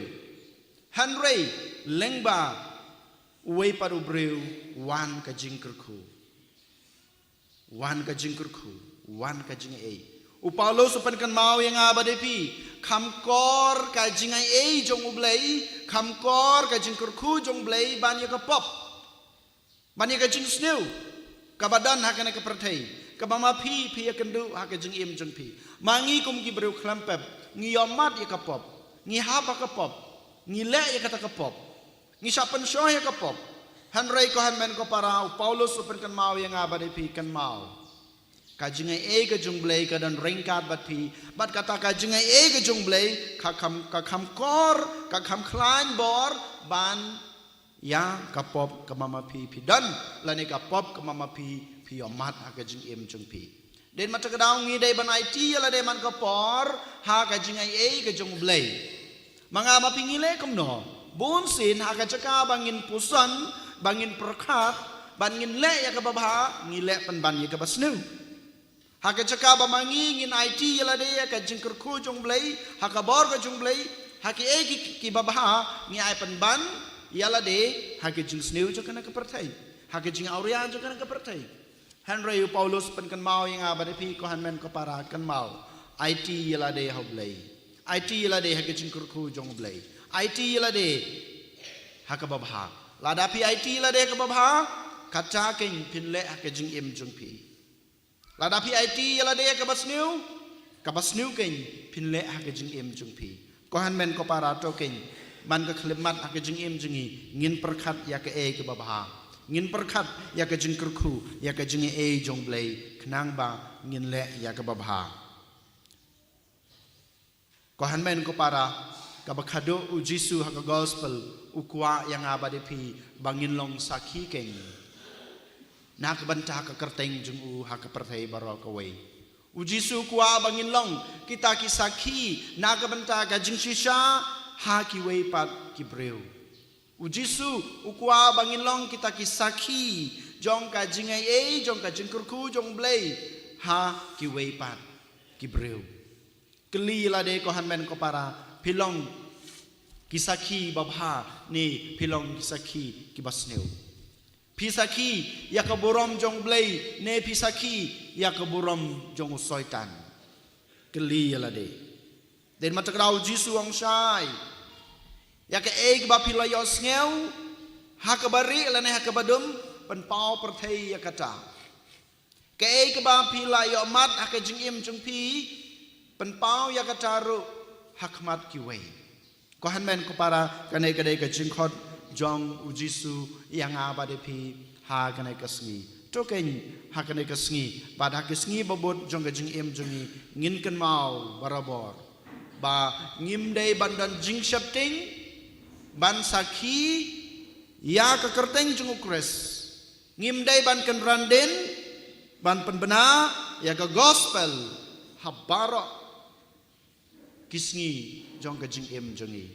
Hynrei lyngba uwei pat u briew wan ka jingkyrkhu. Wan ka jingkyrkhu, wan ka jingaiei. U Paulus u pynkynmaw ïa nga bad ïa phi, kham kor ka jingaiei jong U Blei, kham kor ka jingkyrkhu jong U Blei ban ïa ka pop, ban ïa ka jingsniew kaba don ha kane ka pyrthei, kaba ma phi phi ïakynduh ha ka jingim jong phi. Ma ngi kum ki briew khlem pep ngi ïohmat ïa ka pop, ngi hap ha ka pop, ngi leh ïa kata ka pop, ngi shah pynshoh ïa ka pop. Hynrei ko hynmen ko para, u Paulus u pynkynmaw ïa nga bad ïa phi, kynmaw, ka jingaiei ka jong U Blei ka don ryngkat bad phi, bad kata ka jingaiei ka jong U Blei ka kham, ka kham kor, ka kham khlaiñ bor ban ïa ka pop kaba ma phi phi don, lane ka pop kaba ma phi phi ïohmat ha ka jingim jong phi. Dei mynta ka daw ngi dei ban aiti ïa lade man ka por ha ka jingaiei ka jong U Blei. Ma nga ma phi ngi leh kumno? Bun sien ha ka jaka ba ngin puson, ba ngin pyrkhat, ba ngin leh ïa kaba bha, ngi leh pynban ïa kaba sniew. Ha ka jaka ba ma ngi ngin aiti ïa lade ïa ka jingkyrkhu jong U Blei, ha ka bor ka jong U Blei, ha kiei ki, kiba bha, ngi ai pynban ïa lade ha ka jingsniew jong kane ka pyrthei, ha ka jingawria jong kane ka pyrthei. Hynrei u Paulus pynkynmaw ïa nga bad ïa phi, ko hynmen ko para, kynmaw, aiti ïa lade ha U Blei. Aiti ïa lade ha ka jingkyrkhu jong U Blei. Aiti ïa lade ha kaba bha. Lada phi aiti ïa lade ha kaba bha, kata keiñ phin leh ha ka jingim jong phi. Lada phi aiti ïa lade ha kaba sniew, kaba sniew keiñ phin leh ha ka jingim jong phi. Ko hynmen ko para, to keiñ, man ka khyllipmat ha ka jingim jong ngi, ngin pyrkhat ïa kaei kaba bha. Ngin pyrkhat ïa ka jingkyrkhu, ïa ka jingaiei jong U Blei, khnang ba ngin leh ïa kaba bha. Ko hynmen ko para, kaba khadduh u Jisu ha ka gospel u kwah ïa nga bad ïa phi ba ngin long sakhi keiñ na ka bynta ka kyrteng jong u ha ka pyrthei baroh kawei. U Jisu u kwah ba ngin long kita ki sakhi na ka bynta ka jingshisha ha kiwei pat ki briew. U Jisu u kwah ba ngin long kita ki sakhi jong ka jingaiei, jong ka jingkyrkhu jong U Blei ha kiwei pat ki briew. Kylli ïa lade, ko hynmen ko para, phi long ki sakhi babha ne phi long ki sakhi kiba sniew? Phi sakhi ïa ka burom jong U Blei ne phi sakhi ïa ka burom jong u Soitan? Kylli ïa lade. Dei ma ta ka daw u Jisu u ong shai, ïa kaei kaba phi la ïohsngew ha kaba rieh lane ha kaba dum, pynpaw pyrthei ïa kata. Kaei kaba phi la ïohmad ha ka jingim jong phi, pynpaw ïa kata ruh ha khmat kiwei. Ko hynmen ko para, kane ka dei ka jingkhot jong u Jisu ïa nga bad ïa phi ha kane ka sngi. To keiñ, ha kane ka sngi bad ha ki sngi babud jong ka jingim jong ngi, ngin kynmaw barabor ba ngim dei ban don jingsheptieng ban sakhi ïa ka kyrteng jong u Khrist. Ngim dei ban kynran dien ban pynbna ïa ka gospel ha baroh ki sngi jong ka jingim jong ngi.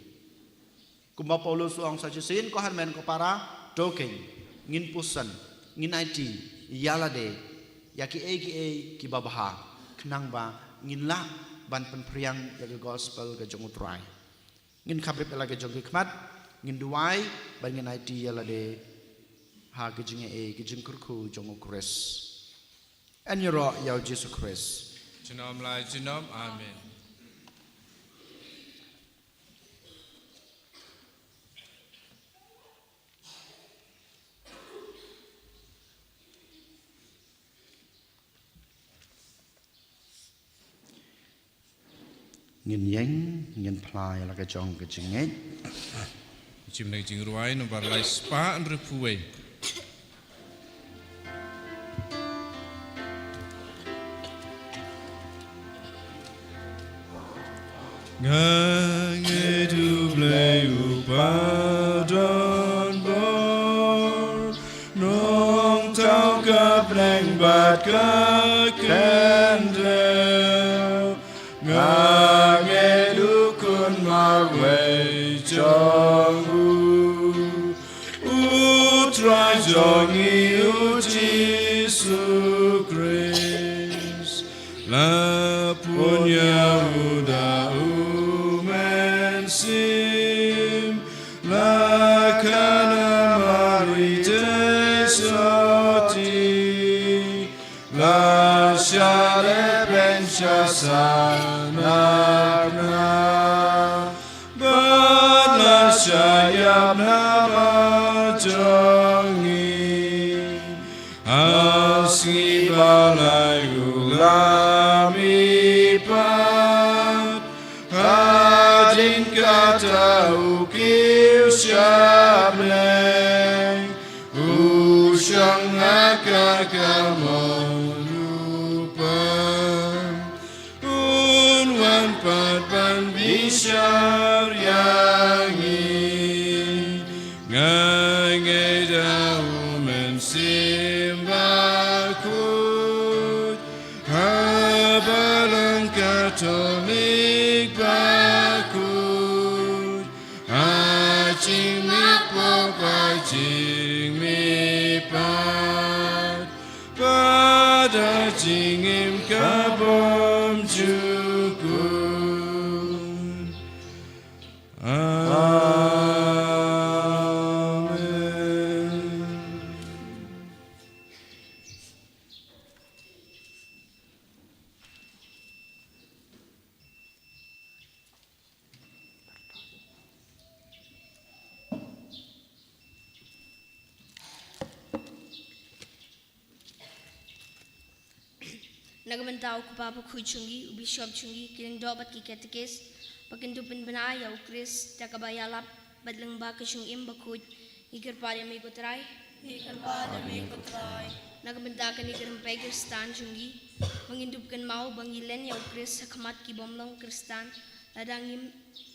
Kumba Paulus u ong sa shisien, ko hynmen ko para, to keiñ, ngin puson, ngin aiti ïa lade ïa kiei kiei kiba bha, khnang ba ngin lah ban pynphriang ïa ka gospel ka jong u Trai. Ngin khaphrip ïa la ka jong ki khmat, ngin duwai, bad ngin aiti ïa lade ha ka jingaiei, ka jingkyrkhu jong u Khrist. Yn ïaroh ïa u Jisu Khrist. Junom la junom, amen. Ngin ïeng, ngin phla ïa la ka jong ka jingngeit. Jingmane jingrwai nombar lai spah hynriewphew wei. Nga ngeit U Blei u ba don bor, nongthaw ka bneng bad ka khyndew. Nga ngeit U Khun marwei jong u, U Trai jong ngi U Jisu Khrist. La pun ïa U da U Mynsiem, la kha na Mari te sotti, la shah lehbeiñ sha sahnarphna, bad la shah ïap na ka bynta jong ngi. Ha sngi ba lai u la mihpat, hadien kata u kiew sha bneng, u shong ha ka kamon u Kpa. Un wan pat ban bishar ïa ngi. Nga ngeit ïa U Mynsiem Bakhuid, ha Balang Katholik bakhuid, ha da jingim ka bym jukut. Amen. Na ka bynta u kpa bakhuid jong ngi, u bishop jong ngi, ki lyngdoh bad ki katekis, ba kin dup pynbna ïa u Khrist da kaba ïalap bad lyngba ka jingim bakhuid, ngi kyrpad ïa me ko Trai. Ngi kyrpad ïa me ko Trai. Na ka bynta kane ka rympei Khristan jong ngi, ba ngin dup kynmaw ba ngi len ïa u Khrist ha khmat ki bym long Khristan, lada ngim,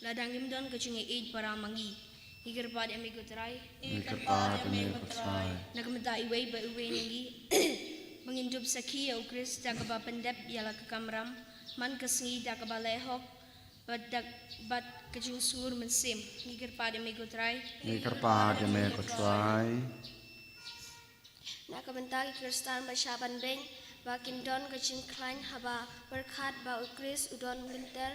lada ngim don ka jingïeit para ma ngi. Ngi kyrpad ïa me ko Trai. Ngi kyrpad ïa me ko Trai. Na ka bynta iwei pa iwei na ngi, ba ngin dup sakhi ïa u Khrist da kaba pyndep ïa la ka kamram, man ka sngi da kaba leh hok, bad da, bad ka jingsngur mynsiem. Ngi kyrpad ïa me ko Trai. Ngi kyrpad ïa me ko Trai. Na ka bynta ki Khristan ba shah ban beiñ, ba kin don ka jingkhlaiñ haba pyrkhat ba u Khrist u don lynter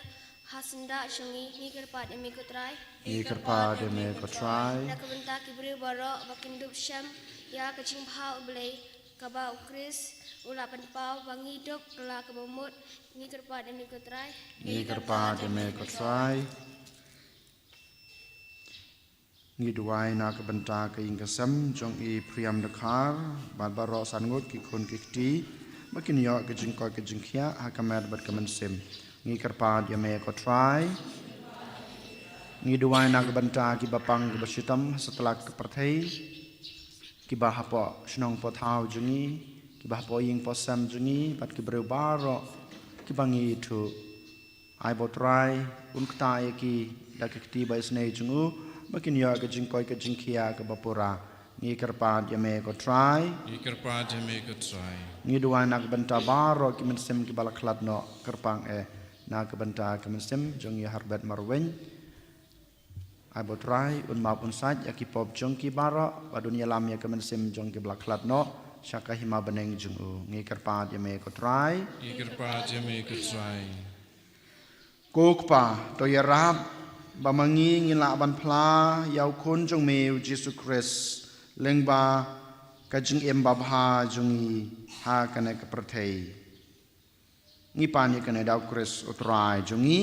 ha syndah jong ngi, ngi kyrpad ïa me ko Trai. Ngi kyrpad ïa me ko Trai. Na ka bynta ki briew baroh ba kin dup shem ïa ka jingbha U Blei, kaba u Khrist u la pynpaw ba ngi duk la kaba mut, ngi kyrpad ïa me ko Trai. Ngi kyrpad ïa me ko Trai. Ngi duwai na ka bynta ka ïing ka sem jong i Priam Dkhar bad baroh san ngut ki khun ki kti, ba kin ïoh ka jingkoit ka jingkhiah ha ka met bad ka mynsiem. Ngi kyrpad ïa me ko Trai. Ngi duwai na ka bynta kiba pang kiba shitom ha satlak ka pyrthei, kiba hapoh shnong poh thaw jong ngi, kiba hapoh ïing poh sem jong ngi, bad ki briew baroh kiba ngi ithuh. Ai ba u Trai un ktah ïa ki da ka kti ba isynei jong u, ba kin ïoh ka jingkoit ka jingkhiah kaba pura. Ngi kyrpad ïa me ko Trai. Ngi kyrpad ïa me ko Trai. Ngi duwai na ka bynta baroh ki mynsiem kiba la khlad noh, kyrpang eh na ka bynta ka mynsiem jong i Harbet Marwein. Ai ba u Trai un map un sait ïa ki pop jong ki baroh, bad un ïalam ïa ka mynsiem jong kiba la khlad noh sha ka hima bneng jong u. Ngi kyrpad ïa me ko Trai. Ngi kyrpad ïa me ko Trai. Ko Kpa, to ïarap ba ma ngi ngin lah ban phla ïa u Khun jong me u Jisu Khrist lyngba ka jingim babha jong ngi ha kane ka pyrthei. Ngi pan ïa kane da u Khrist u Trai jong ngi.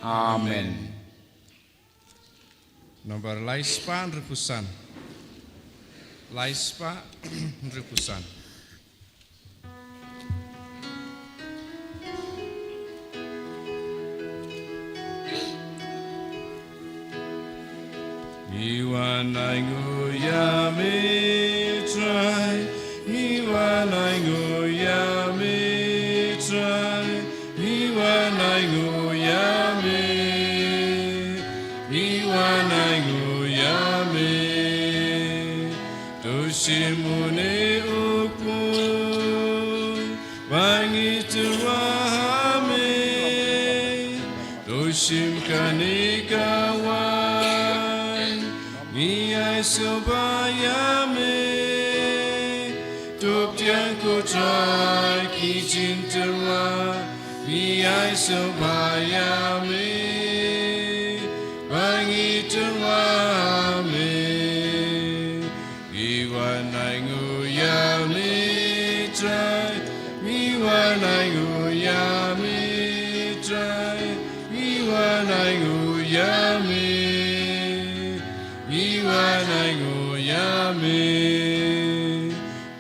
Amen. Amen. Nombar lai spah hynriewphew san. Lai spah hynriewphew san. Ngi wan ainguh ïa me Trai, ngi wan ainguh ïa me Trai, ngi wan ainguh ïa me, ngi wan ainguh ïa me. To shim une u kmut ba ngi tyrwa ha me. To shim kane ka waiñ, ngi ai sngewbha ïa me. To pdiang ko Trai ki jingtyrwa, ngi ai sngewbha ïa me, ba ngi tyrwa ha me. Ngi wan ainguh ïa me Trai, ngi wan ainguh ïa me Trai, ngi wan ainguh ïa me, ngi wan ainguh ïa me.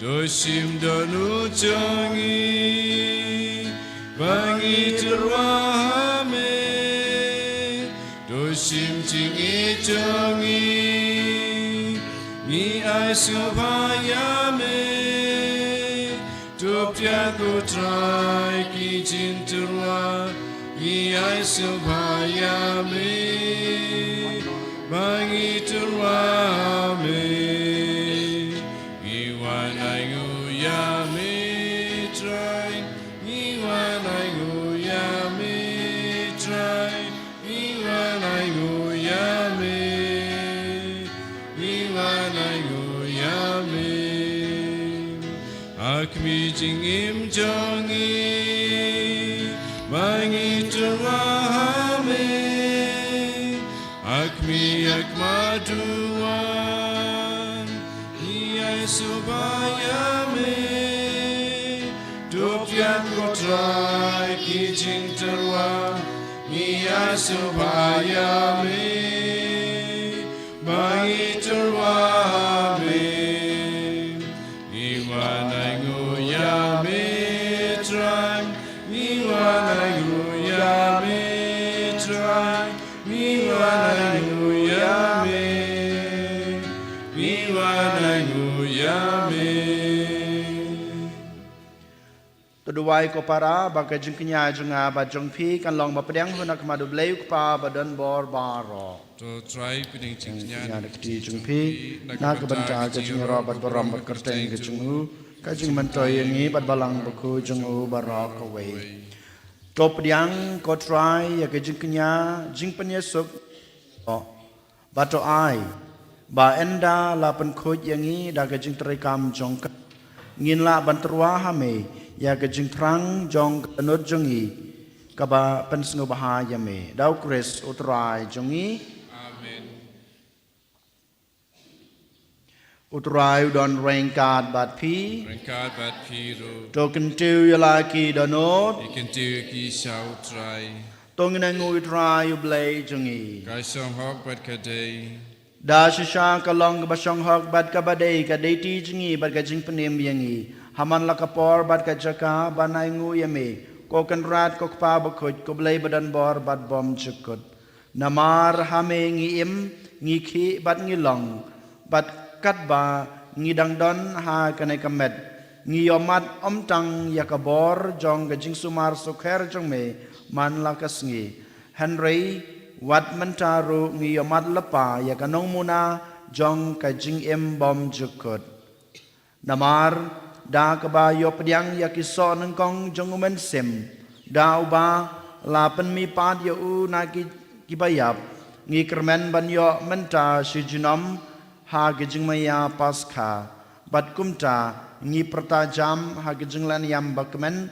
To shim dohnud jong ngi ba ngi tyrwa ha me. To shim jingïeit jong ngi, ngi ai sngewbha ïa me. To pdiang ko Trai ki jingtyrwa, ngi ai sngewbha ïa me, ba ngi tyrwa ha me. Ngi wan ainguh ïa me Trai, ngi wan ainguh ïa me Trai, ngi wan ainguh ïa me, ngi wan ainguh ïa me. A Kmie jingim jong ngi, ba ngi tyrwa ha me. A Kmie, a Kmie duwan, ngi ai sngewbha ïa me. To pdiang ko Trai ki jingtyrwa, ngi ai sngewbha ïa me. Ba ngi tyrwa ha me. Ngi wan ainguh ïa me Trai. Ngi wan ainguh ïa me Trai. Ngi wan ainguh ïa me. Ngi wan ainguh ïa me. To duwai ko para, ba ka jingkñia jong nga bad jong phi kan long ba pdiang hun ha khmat U Blei U Kpa ba don bor baroh. To Trai pdiang jingkñia da ka kti jong phi, na ka bynta ka jingïaroh bad burom bad kyrteng ka jong u, ka jingmyntoi ïa ngi bad Balang Bakhuid jong u baroh kawei. To pdiang ko Trai ïa ka jingkñia, jingpynïasuk. Ba to ai ba ynda la pynkhuid ïa ngi da ka jingtrei kam jong ka, ngin lah ban tyrwa ha me ïa ka jingthrang jong ka dohnud jong ngi, kaba pynsngewbha ïa me. Da U Khrist U Trai jong ngi. Amen. U Trai u don ryngkat bad phi. Ryngkat bad phi ruh. To kyntiew ïa la ki dohnud. Ki kyntiew ki sha U Trai. To ngin ainguh ïa U Trai U Blei jong ngi. Ka shong hok bad ka dei. Da shisha ka long kaba shong hok bad kaba dei, ka dei ti jong ngi bad ka jingpynim ïa ngi, ha man la ka por bad ka jaka, ban ainguh ïa me, ko Kynrad, ko Kpa Bakhuid, ko Blei ba don bor bad bymjukut. Namar ha me ngi im, ngi khih bad ngi long, bad katba ngi dang don ha kane ka met, ngi ïohmad ym tang ïa ka bor jong ka jingsumar sukher jong me man la ka sngi, hynrei wat mynta ruh ngi ïohmad lypa ïa ka nongmuna jong ka jingim bymjukut. Namar da kaba ïoh pdiang ïa ki soh nyngkong jong U Mynsiem, da uba la pynmihpat ïa u na ki, kiba ïap, ngi kyrmen ban ïoh mynta shi junom ha ka jingmaïa Paskha, bad kumta ngi pyrta jam ha ka jinglehniam bakmen,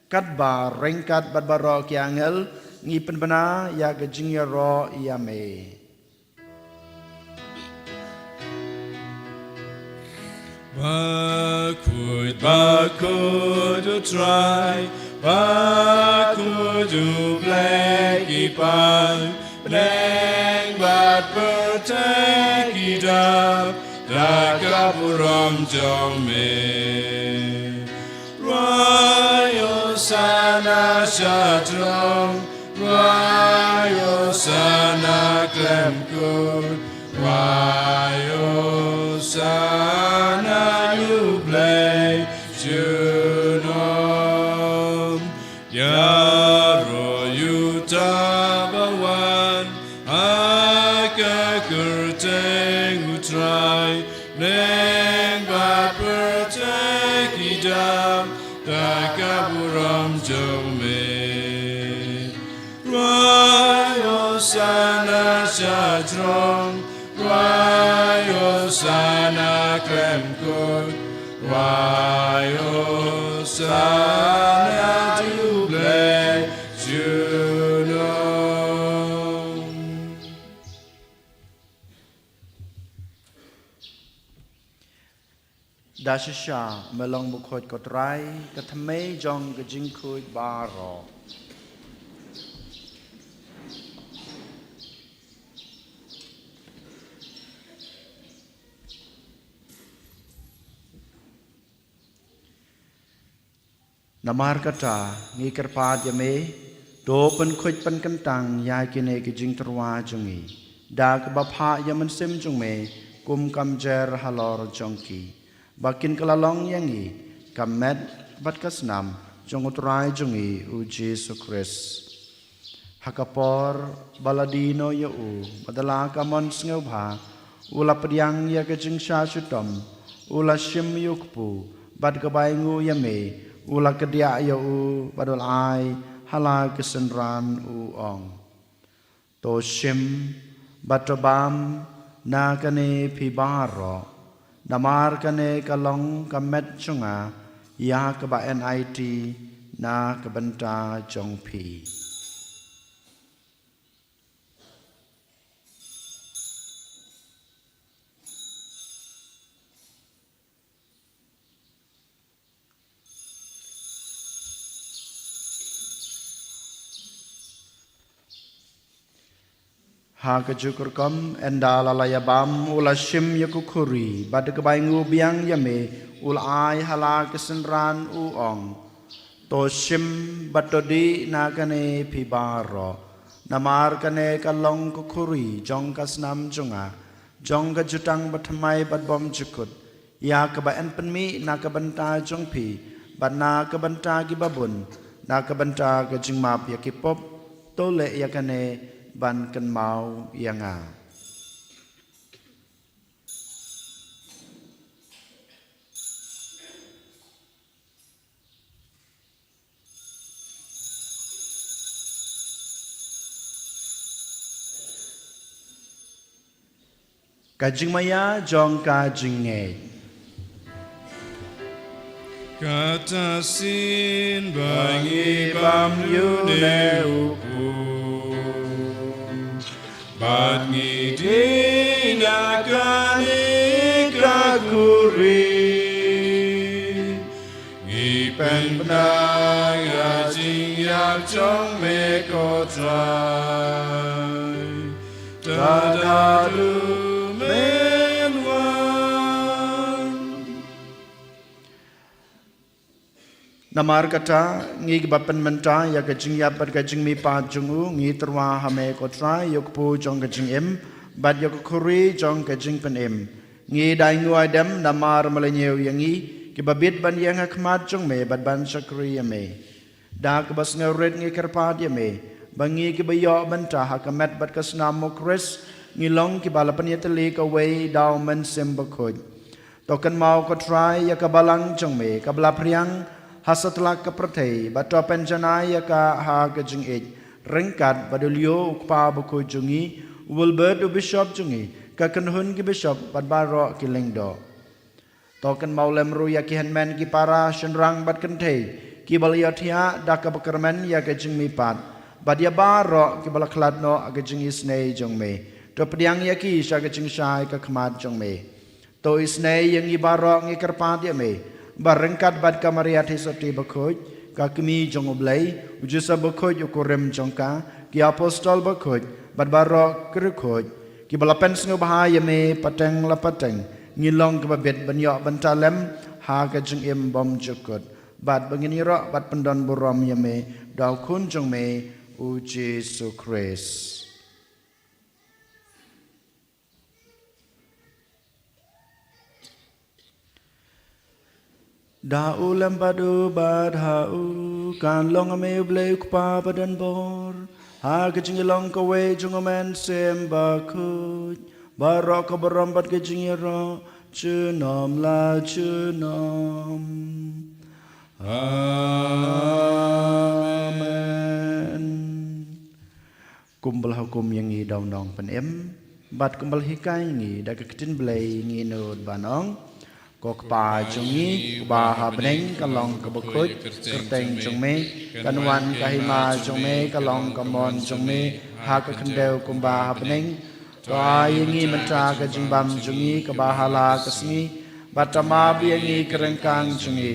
katba ryngkat bad baroh ki angel ngi pynbna ïa ka jingïaroh ïa me. Bakhuid, bakhuid U Trai, bakhuid U Blei ki paid, bneng bad pyrthei ki dap da ka burom jong me. Rwai Hosana sha throng, rwai Hosana khlem kut, rwai Hosana ïa U Blei junom. Ïaroh ïa uta ba wan ha ka kyrteng U Trai, bneng bad pyrthei ki dap da ka burom jong me. Rwai Hosana sha throng, rwai Hosana khlem kut, rwai Hosana ïa U Blei junom. Da shisha me long bakhuid ko Trai, ka thymmei jong ka jingkhuid baroh. Namar kata ngi kyrpad ïa me, to pynkhuid pynkyntang ïa kine ki jingtyrwa jong ngi da kaba phah ïa Mynsiem jong me kum ka mjer halor jong ki, ba kin kylla long ïa ngi ka met bad ka snam jong U Trai jong ngi U Jisu Khrist. Ha ka por ba la die noh ïa u, bad da la ka mon sngewbha, u la pdiang ïa ka jingshah shitom, u la shim ïa u kpu, bad kaba ainguh ïa me, u la kdiah ïa u, bad u la ai ha la ki synran, u ong: To shim bad to bam na kane phi baroh, namar kane ka long ka met jong nga, ïa kaba N I T na ka bynta jong phi. Ha kajuh ka rukom, ynda la la ïabam, u la shim ïa ka khuri, bad da kaba ainguh biang ïa me, u la ai ha la ka synran, u ong: To shim bad to dih na kane phi baroh. Namar kane ka long ka khuri jong ka snam jong nga, jong ka jutang bathymmai bad bymjukut, ïa kaba yn pynmih na ka bynta jong phi bad na ka bynta kiba bun, na ka bynta ka jingmap ïa ki pop. To leh ïa kane ban kynmaw ïa nga. Ka jingmaïa jong ka jingngeit. Kata shisien ba ngi bam ïa une u khun, bad ngi dih na kane ka khuri, ngi pynbna ïa ka jingïap jong me, ko Trai, tad haduh men wan. Namar kata, ngi kiba pynmynta ïa ka jingïap bad ka jingmihpat jong u, ngi tyrwa ha me, ko Trai, ïa u kpu jong ka jingim bad ïa ka khuri jong ka jingpynim. Ngi da ainguh aidem namar me la ñiew ïa ngi, kiba bit ban ïeng ha khmat jong me bad ban shakri ïa me. Da kaba sngewrit ngi kyrpad ïa me, ba ngi kiba ïoh bynta ha ka met bad ka snam u Khrist, ngi long kiba la pynïatylli kawei da u Mynsiem Bakhuid. To kynmaw, ko Trai, ïa ka balang jong me kaba la phriang ha satlak ka pyrthei, bad to pynjanai ïa ka ha ka jingïeit, ryngkat bad u Leo u kpa bakhuid jong ngi, u Wilbert u bishop jong ngi, ka kynhun ki bishop bad baroh ki lyngdoh. To kynmaw lem ruh ïa ki hynmen ki para shynrang bad kynthei kiba la ïohthiah da kaba kyrmen ïa ka jingmihpat, bad ïa baroh kiba la khlad noh ha ka jingisynei jong me. To pdiang ïa ki sha ka jingshai ka khmat jong me. To isynei ïa ngi baroh, ngi kyrpad ïa me, ba ryngkat bad ka Maria Theisotti bakhuid, ka Kmie jong U Blei, u Joseph bakhuid u kurim jong ka, ki apostol bakhuid, bad baroh ki riewkhuid kiba la pynsngewbha ïa me pateng la pateng, ngin long kiba bit ban ïoh bynta lem ha ka jingim bymjukut, bad ba ngin ïaroh bad pyndonburom ïa me da u Khun jong me, u Jisu Khrist. Da u lem bad u bad ha u, kan long ha me U Blei U Kpa badonbor, ha ka jingïalong kawei jong U Mynsiem Bakhuid, baroh ka burom bad ka jingïaroh junom la junom. Amen. Kumba la hukum ïa ngi da u Nongpynim, bad kumba la hikai ïa ngi da ka ktien Blei, ngin nud ban ong: Ko Kpa jong ngi uba ha bneng, ka long kaba khuid ka kyrteng jong me, kan wan ka hima jong me, ka long ka mon jong me ha ka khyndew kumba ha bneng. To ai ïa ngi mynta ka jingbam jong ngi kaba ha la ka sngi, bad to map ïa ngi ki ryngkang jong ngi,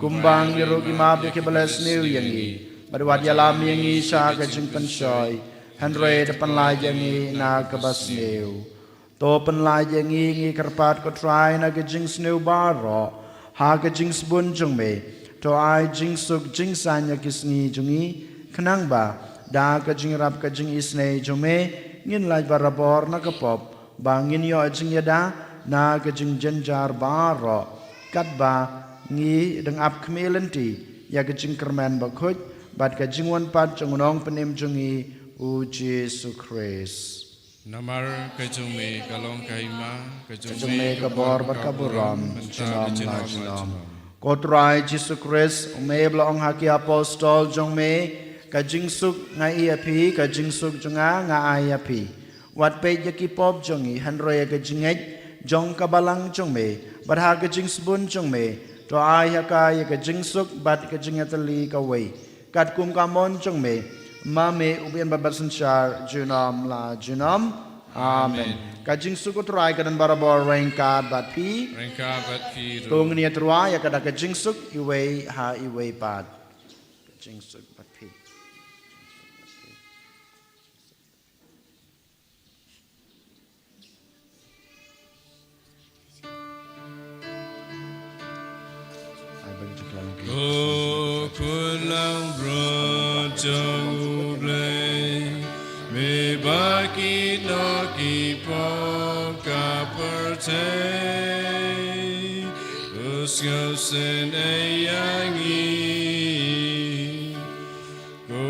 kumba ngi ruh ngi map ïa kiba leh sniew ïa ngi, bad wat ïalam ïa ngi sha ka jingpynshoi, hynrei to pynlait ïa ngi na kaba sniew. To pynlait ïa ngi, ngi kyrpad ko Trai, na ka jingsniew baroh, ha ka jingsbun jong me. To ai jingsuk jingsaiñ ïa ki sngi jong ngi, khnang ba da ka jingïarap ka jingisynei jong me, ngin lait barabor na ka pop, ba ngin ïoh jingïada na ka jingjynjar baroh, katba ngi dang ap khmih lynti ïa ka jingkyrmen bakhuid bad ka jingwan pat jong u Nongpynim jong ngi, u Jisu Khrist. Namar ka jong me ka long ka hima, ka jong me ka bor bad ka burom junom la junom. Ko Trai Jisu Khrist, uba la ong ha ki apostol jong me: Ka jingsuk nga ai ïa phi, ka jingsuk jong nga nga ai ïa phi. Wat peit ïa ki pop jong ngi, hynrei ïa ka jingngeit jong ka balang jong me, bad ha ka jingsbun jong me, To ai ha ka ïa ka jingsuk bad ka jingïatylli kawei, katkum ka mon jong me, ma me uba ïaid bad synshar junom la junom. Amen. Amen. Ka jingsuk U Trai ka don barabor ryngkat bad phi. Ryngkat bad phi ruh. To ngin ïatyrwa ïa kata ka jingsuk iwei ha iwei pat. Ka jingsuk bad phi. Ko khun langbrot jong U Blei, me ba kino ki pop ka pyrthei, to sngewsynei ïa ngi. Ko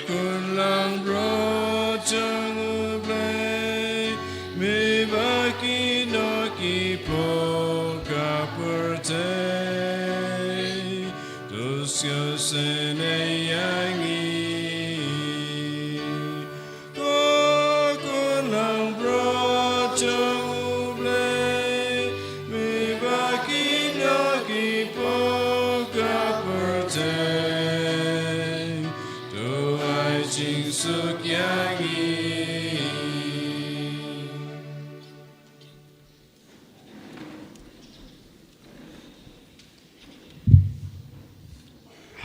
khun langbrot jong U Blei, me ba kino ki pop ka pyrthei, to sngewsynei ïa ngi. Ko khun langbrot jong U Blei, me ba kino ki pop ka pyrthei, to ai jingsuk ïa ngi.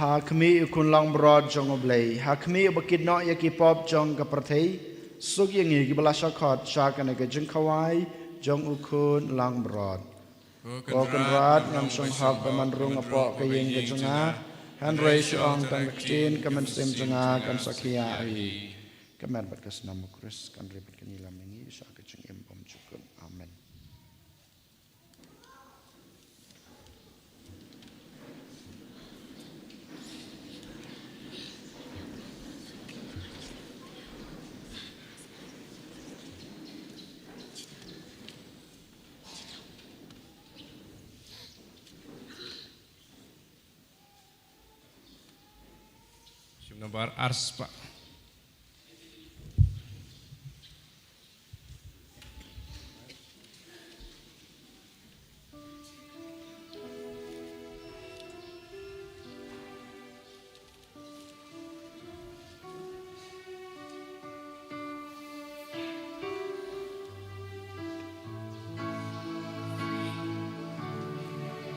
Ha khmih, U Khun langbrot jong U Blei, ha khmih uba kit noh ïa ki pop jong ka pyrthei, suk ïa ngi kiba la shah khot sha kane ka jingkhawai jong U Khun langbrot. Ko Kynrad, ngam shong hok ba men rung hapoh ka ïing ka jong nga, hynrei shu ong tang ka ktien ka mynsiem jong nga kan sakhi ïa ngi. Ka met bad ka snam U Khrist kan ri bad kan ïalam ïa ngi sha ka jingim bymjukut. Amen. Shim nambar arspah.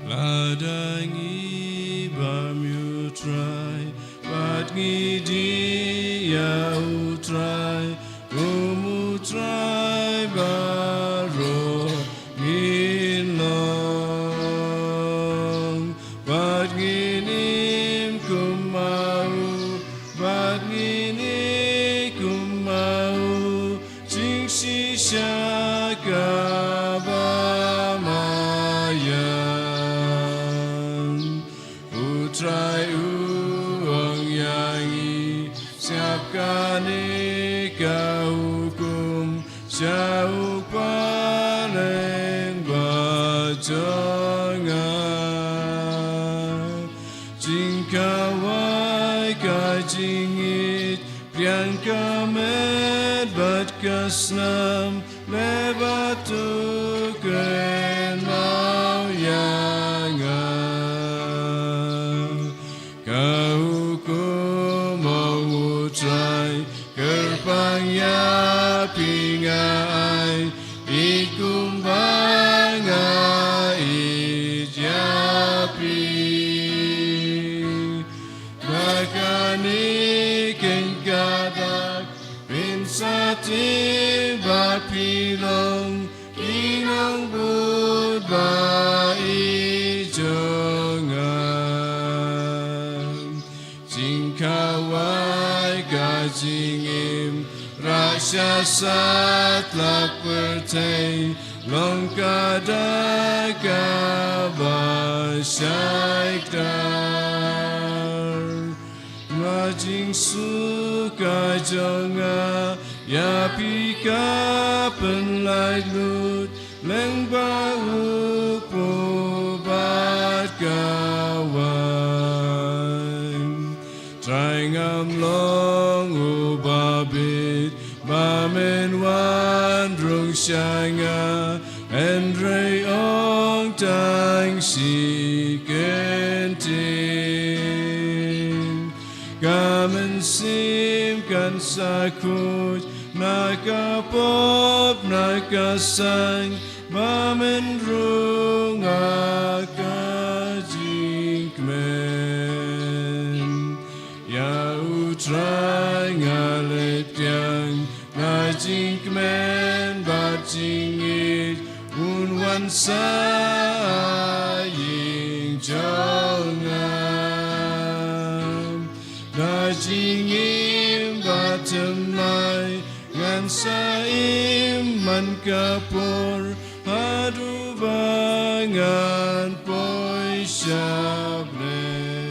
Lada ngi bam ïa U Trai bad ngi dih ïa U Trai, kum U Trai baroh ngin long, bad ngin im kum ma u, bad ngin ïeit kum ma u, jingshisha kaba ma ïan. U Trai u ong ïa ngi, sngap kane ka hukum sha u Kpa lyngba jong nga. Jingkhawai, ka jingïeit, pdiang ka met bad ka snam, leh bad to kynmaw ïa nga. Ka hukum, ong U Trai, kyrpang ïa phi nga ai, ïeit kumba nga ïeit ïa phi. Ba kane keiñ ka dak phin sa tip ba phi long ki nongbud ba ïeit jong nga. Jingkhawai, ka jingim, rah sha satlak pyrthei, long ka dak kaba shai kdar. Ka jingsuk ka jong nga ïa phi ka pynlait lut lyngba u kpu bad ka waiñ. Trai, ngam long uba bit ba men wan rung sha nga, hynrei ong tang shi Ka mynsiem kan sa khuid na ka pop na ka sang, ba men rung ha ka jingkmen. Ïa U Trai nga leit kyrpad, na jingkmen bad jingïeit, un wan sah ha ïing jong nga. Na jingim bad thymmai ngan sa im man ka por, haduh ba ngan poi sha bneng.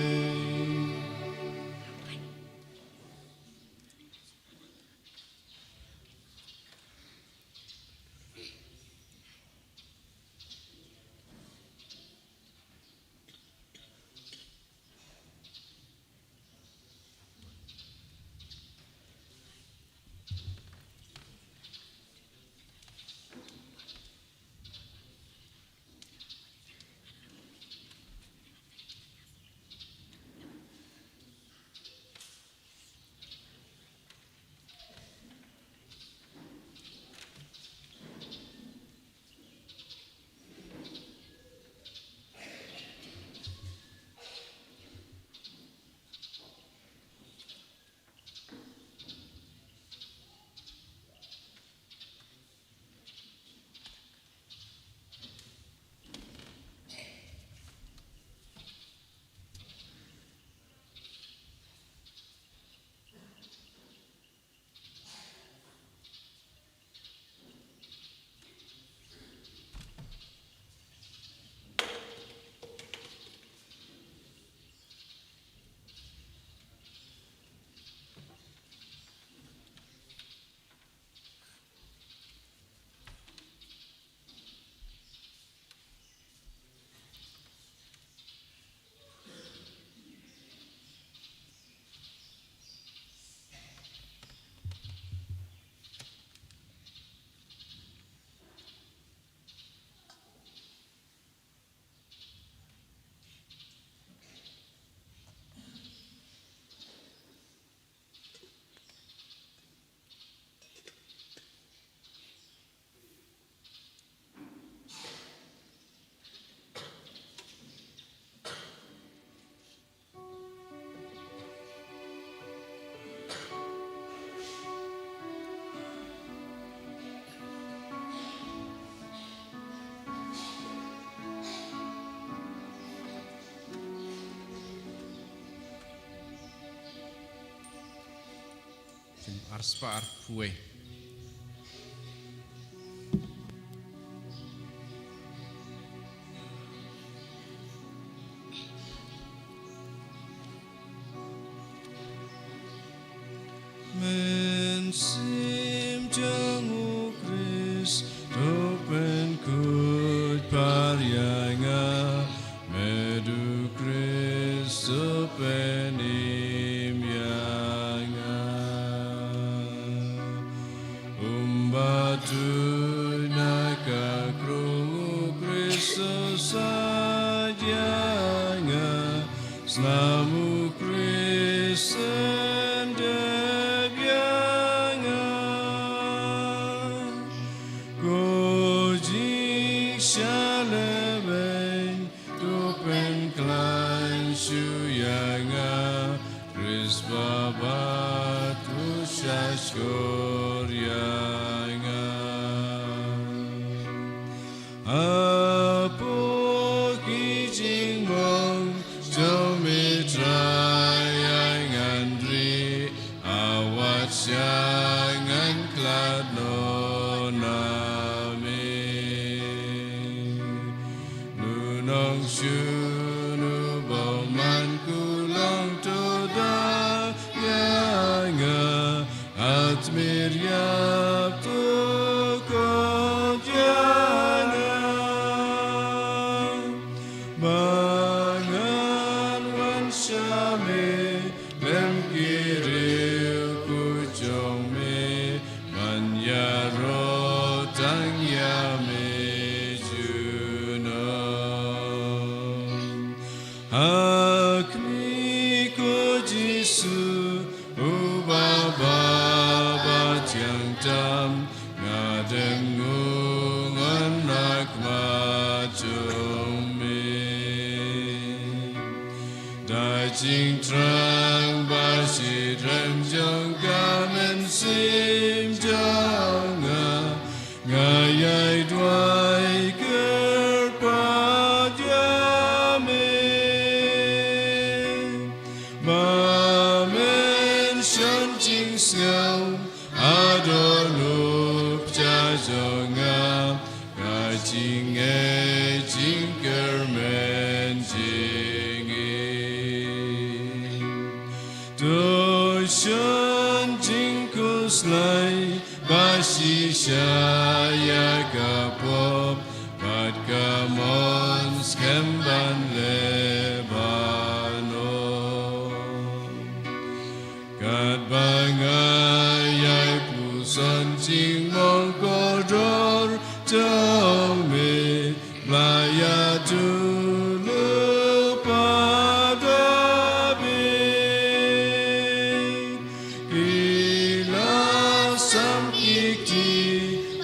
Jingpyrshah arphew. Mynsiem jong U Khrist, to pynkhuid par ïa nga, met U Khrist, to pynim ïa nga. Ym ba tuid na ka krung, U Khrist, to said ïa nga, snam U Khrist, pyndep ïa nga. Ko Jisu shalem, to pynkhlaiñ shuh ïa nga, Khrist Baba, to shahshkor ïa nga. Hapoh ki jingmong jong me Trai, ai ngan ri, ha wat sha ngan khlad noh na me. Nu nong shu nu bymman, kulong to da ïa nga, ha tmier Kmie ko Jisu, u Baba ba thiang tam, nga dem ngun na khmat jong me. Da jingthrang ba shitrhem jong ka mynsiem jong nga, nga ïai duwai kyrpad ïa me. Ba men shon jingsngew, hador nop ja jong nga, ka jingngeit jingkyrmen jingim. To shon jingkhuslai, ba shisha ïa ka pop, bad ka mon skhem ban leh ban ong. Katba nga ïai puson jingmong kordor jong me, ba ïa tu lypa da bit. Ki la sam ki kti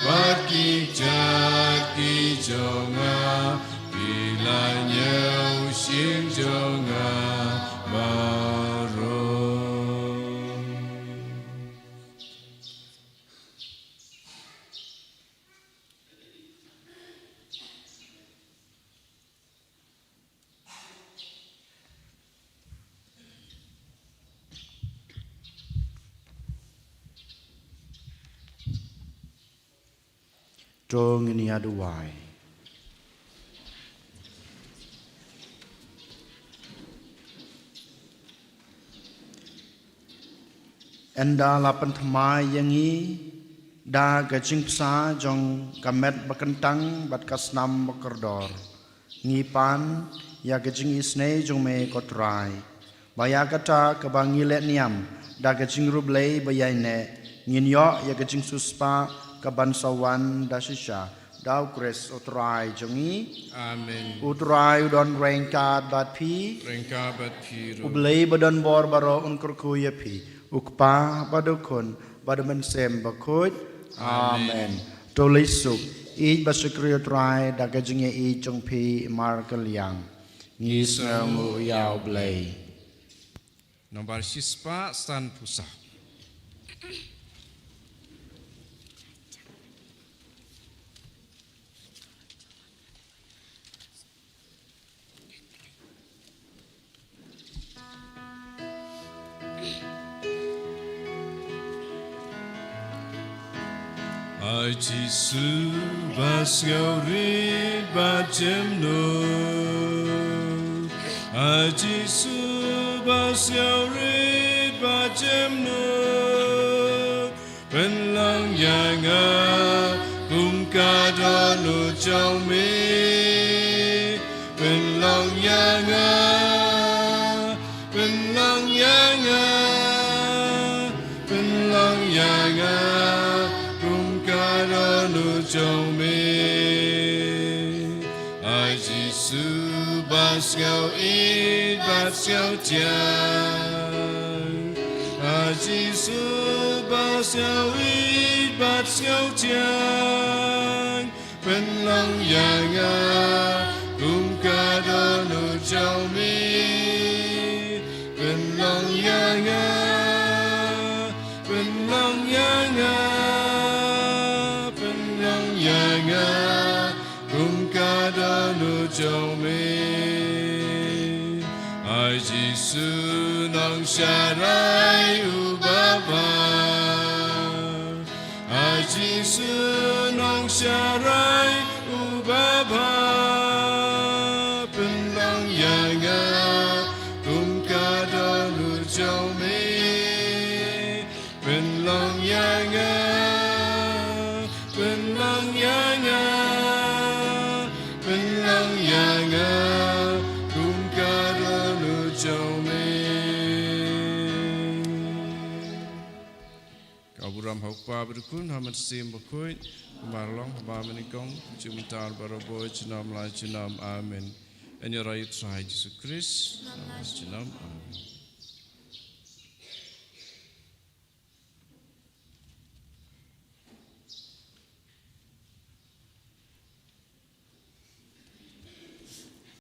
bad ki kjat ki jong nga, ki la ñiew shim jong nga baroh. To ngin ïa duwai. Ynda la pynthymmai ïa ngi da ka jingbsa jong ka met ba kyntang bad ka snam ba kordor, ngi pan ïa ka jingisynei jong me ko Trai, ba ïa kata kaba ngi leh niam da ka jingriewblei ba ïaineh, ngin ïoh ïa ka jingsiewspah kaban sa wan da shisha, da U Khrist U Trai jong ngi. Amen. U Trai u don ryngkat bad phi. Ryngkat bad phi ruh. U Blei ba don bor baroh un kyrkhu ïa phi, U Kpa bad U Khun bad U Mynsiem Bakhuid. Amen. Amen. To leit suk, ïeit bad shakri ïa U Trai da ka jingïeit jong phi markylliang. Ngi sngewnguh ïa U Blei. Nombar shispah sanphew saw. Ai Jisu ba sngewrit bad jemnud. Ai Jisu ba sngewrit bad jemnud. Pynlong ïa nga kum ka dohnud jong me. Pynlong ïa nga, pynlong ïa nga, pynlong ïa nga kum ka dohnud jong me. Ai Jisu ba sngewrit bad sngewtieng. Ai Jisu ba sngewrit bad sngewtieng. Pynlong ïa nga kum ka dohnud jong me. Pynlong ïa nga, pynlong ïa nga, pynlong ïa nga kum ka dohnud jong me. Ai Jisu Nongsharai uba bha. Ai Jisu Nongsharai uba bha. Pynlong ïa nga kum ka dohnud jong me. Pynlong ïa nga, pynlong ïa nga, pynlong ïa nga kum ka dohnud jong me. Ka burom ha U Kpa bad U Khun, ha U Mynsiem Bakhuid, kumba la long ha ba mynnyngkong, jingmynta baroh, junom la junom. Amen. Yn ïaroh ïa U Trai Jisu Khrist. Amen.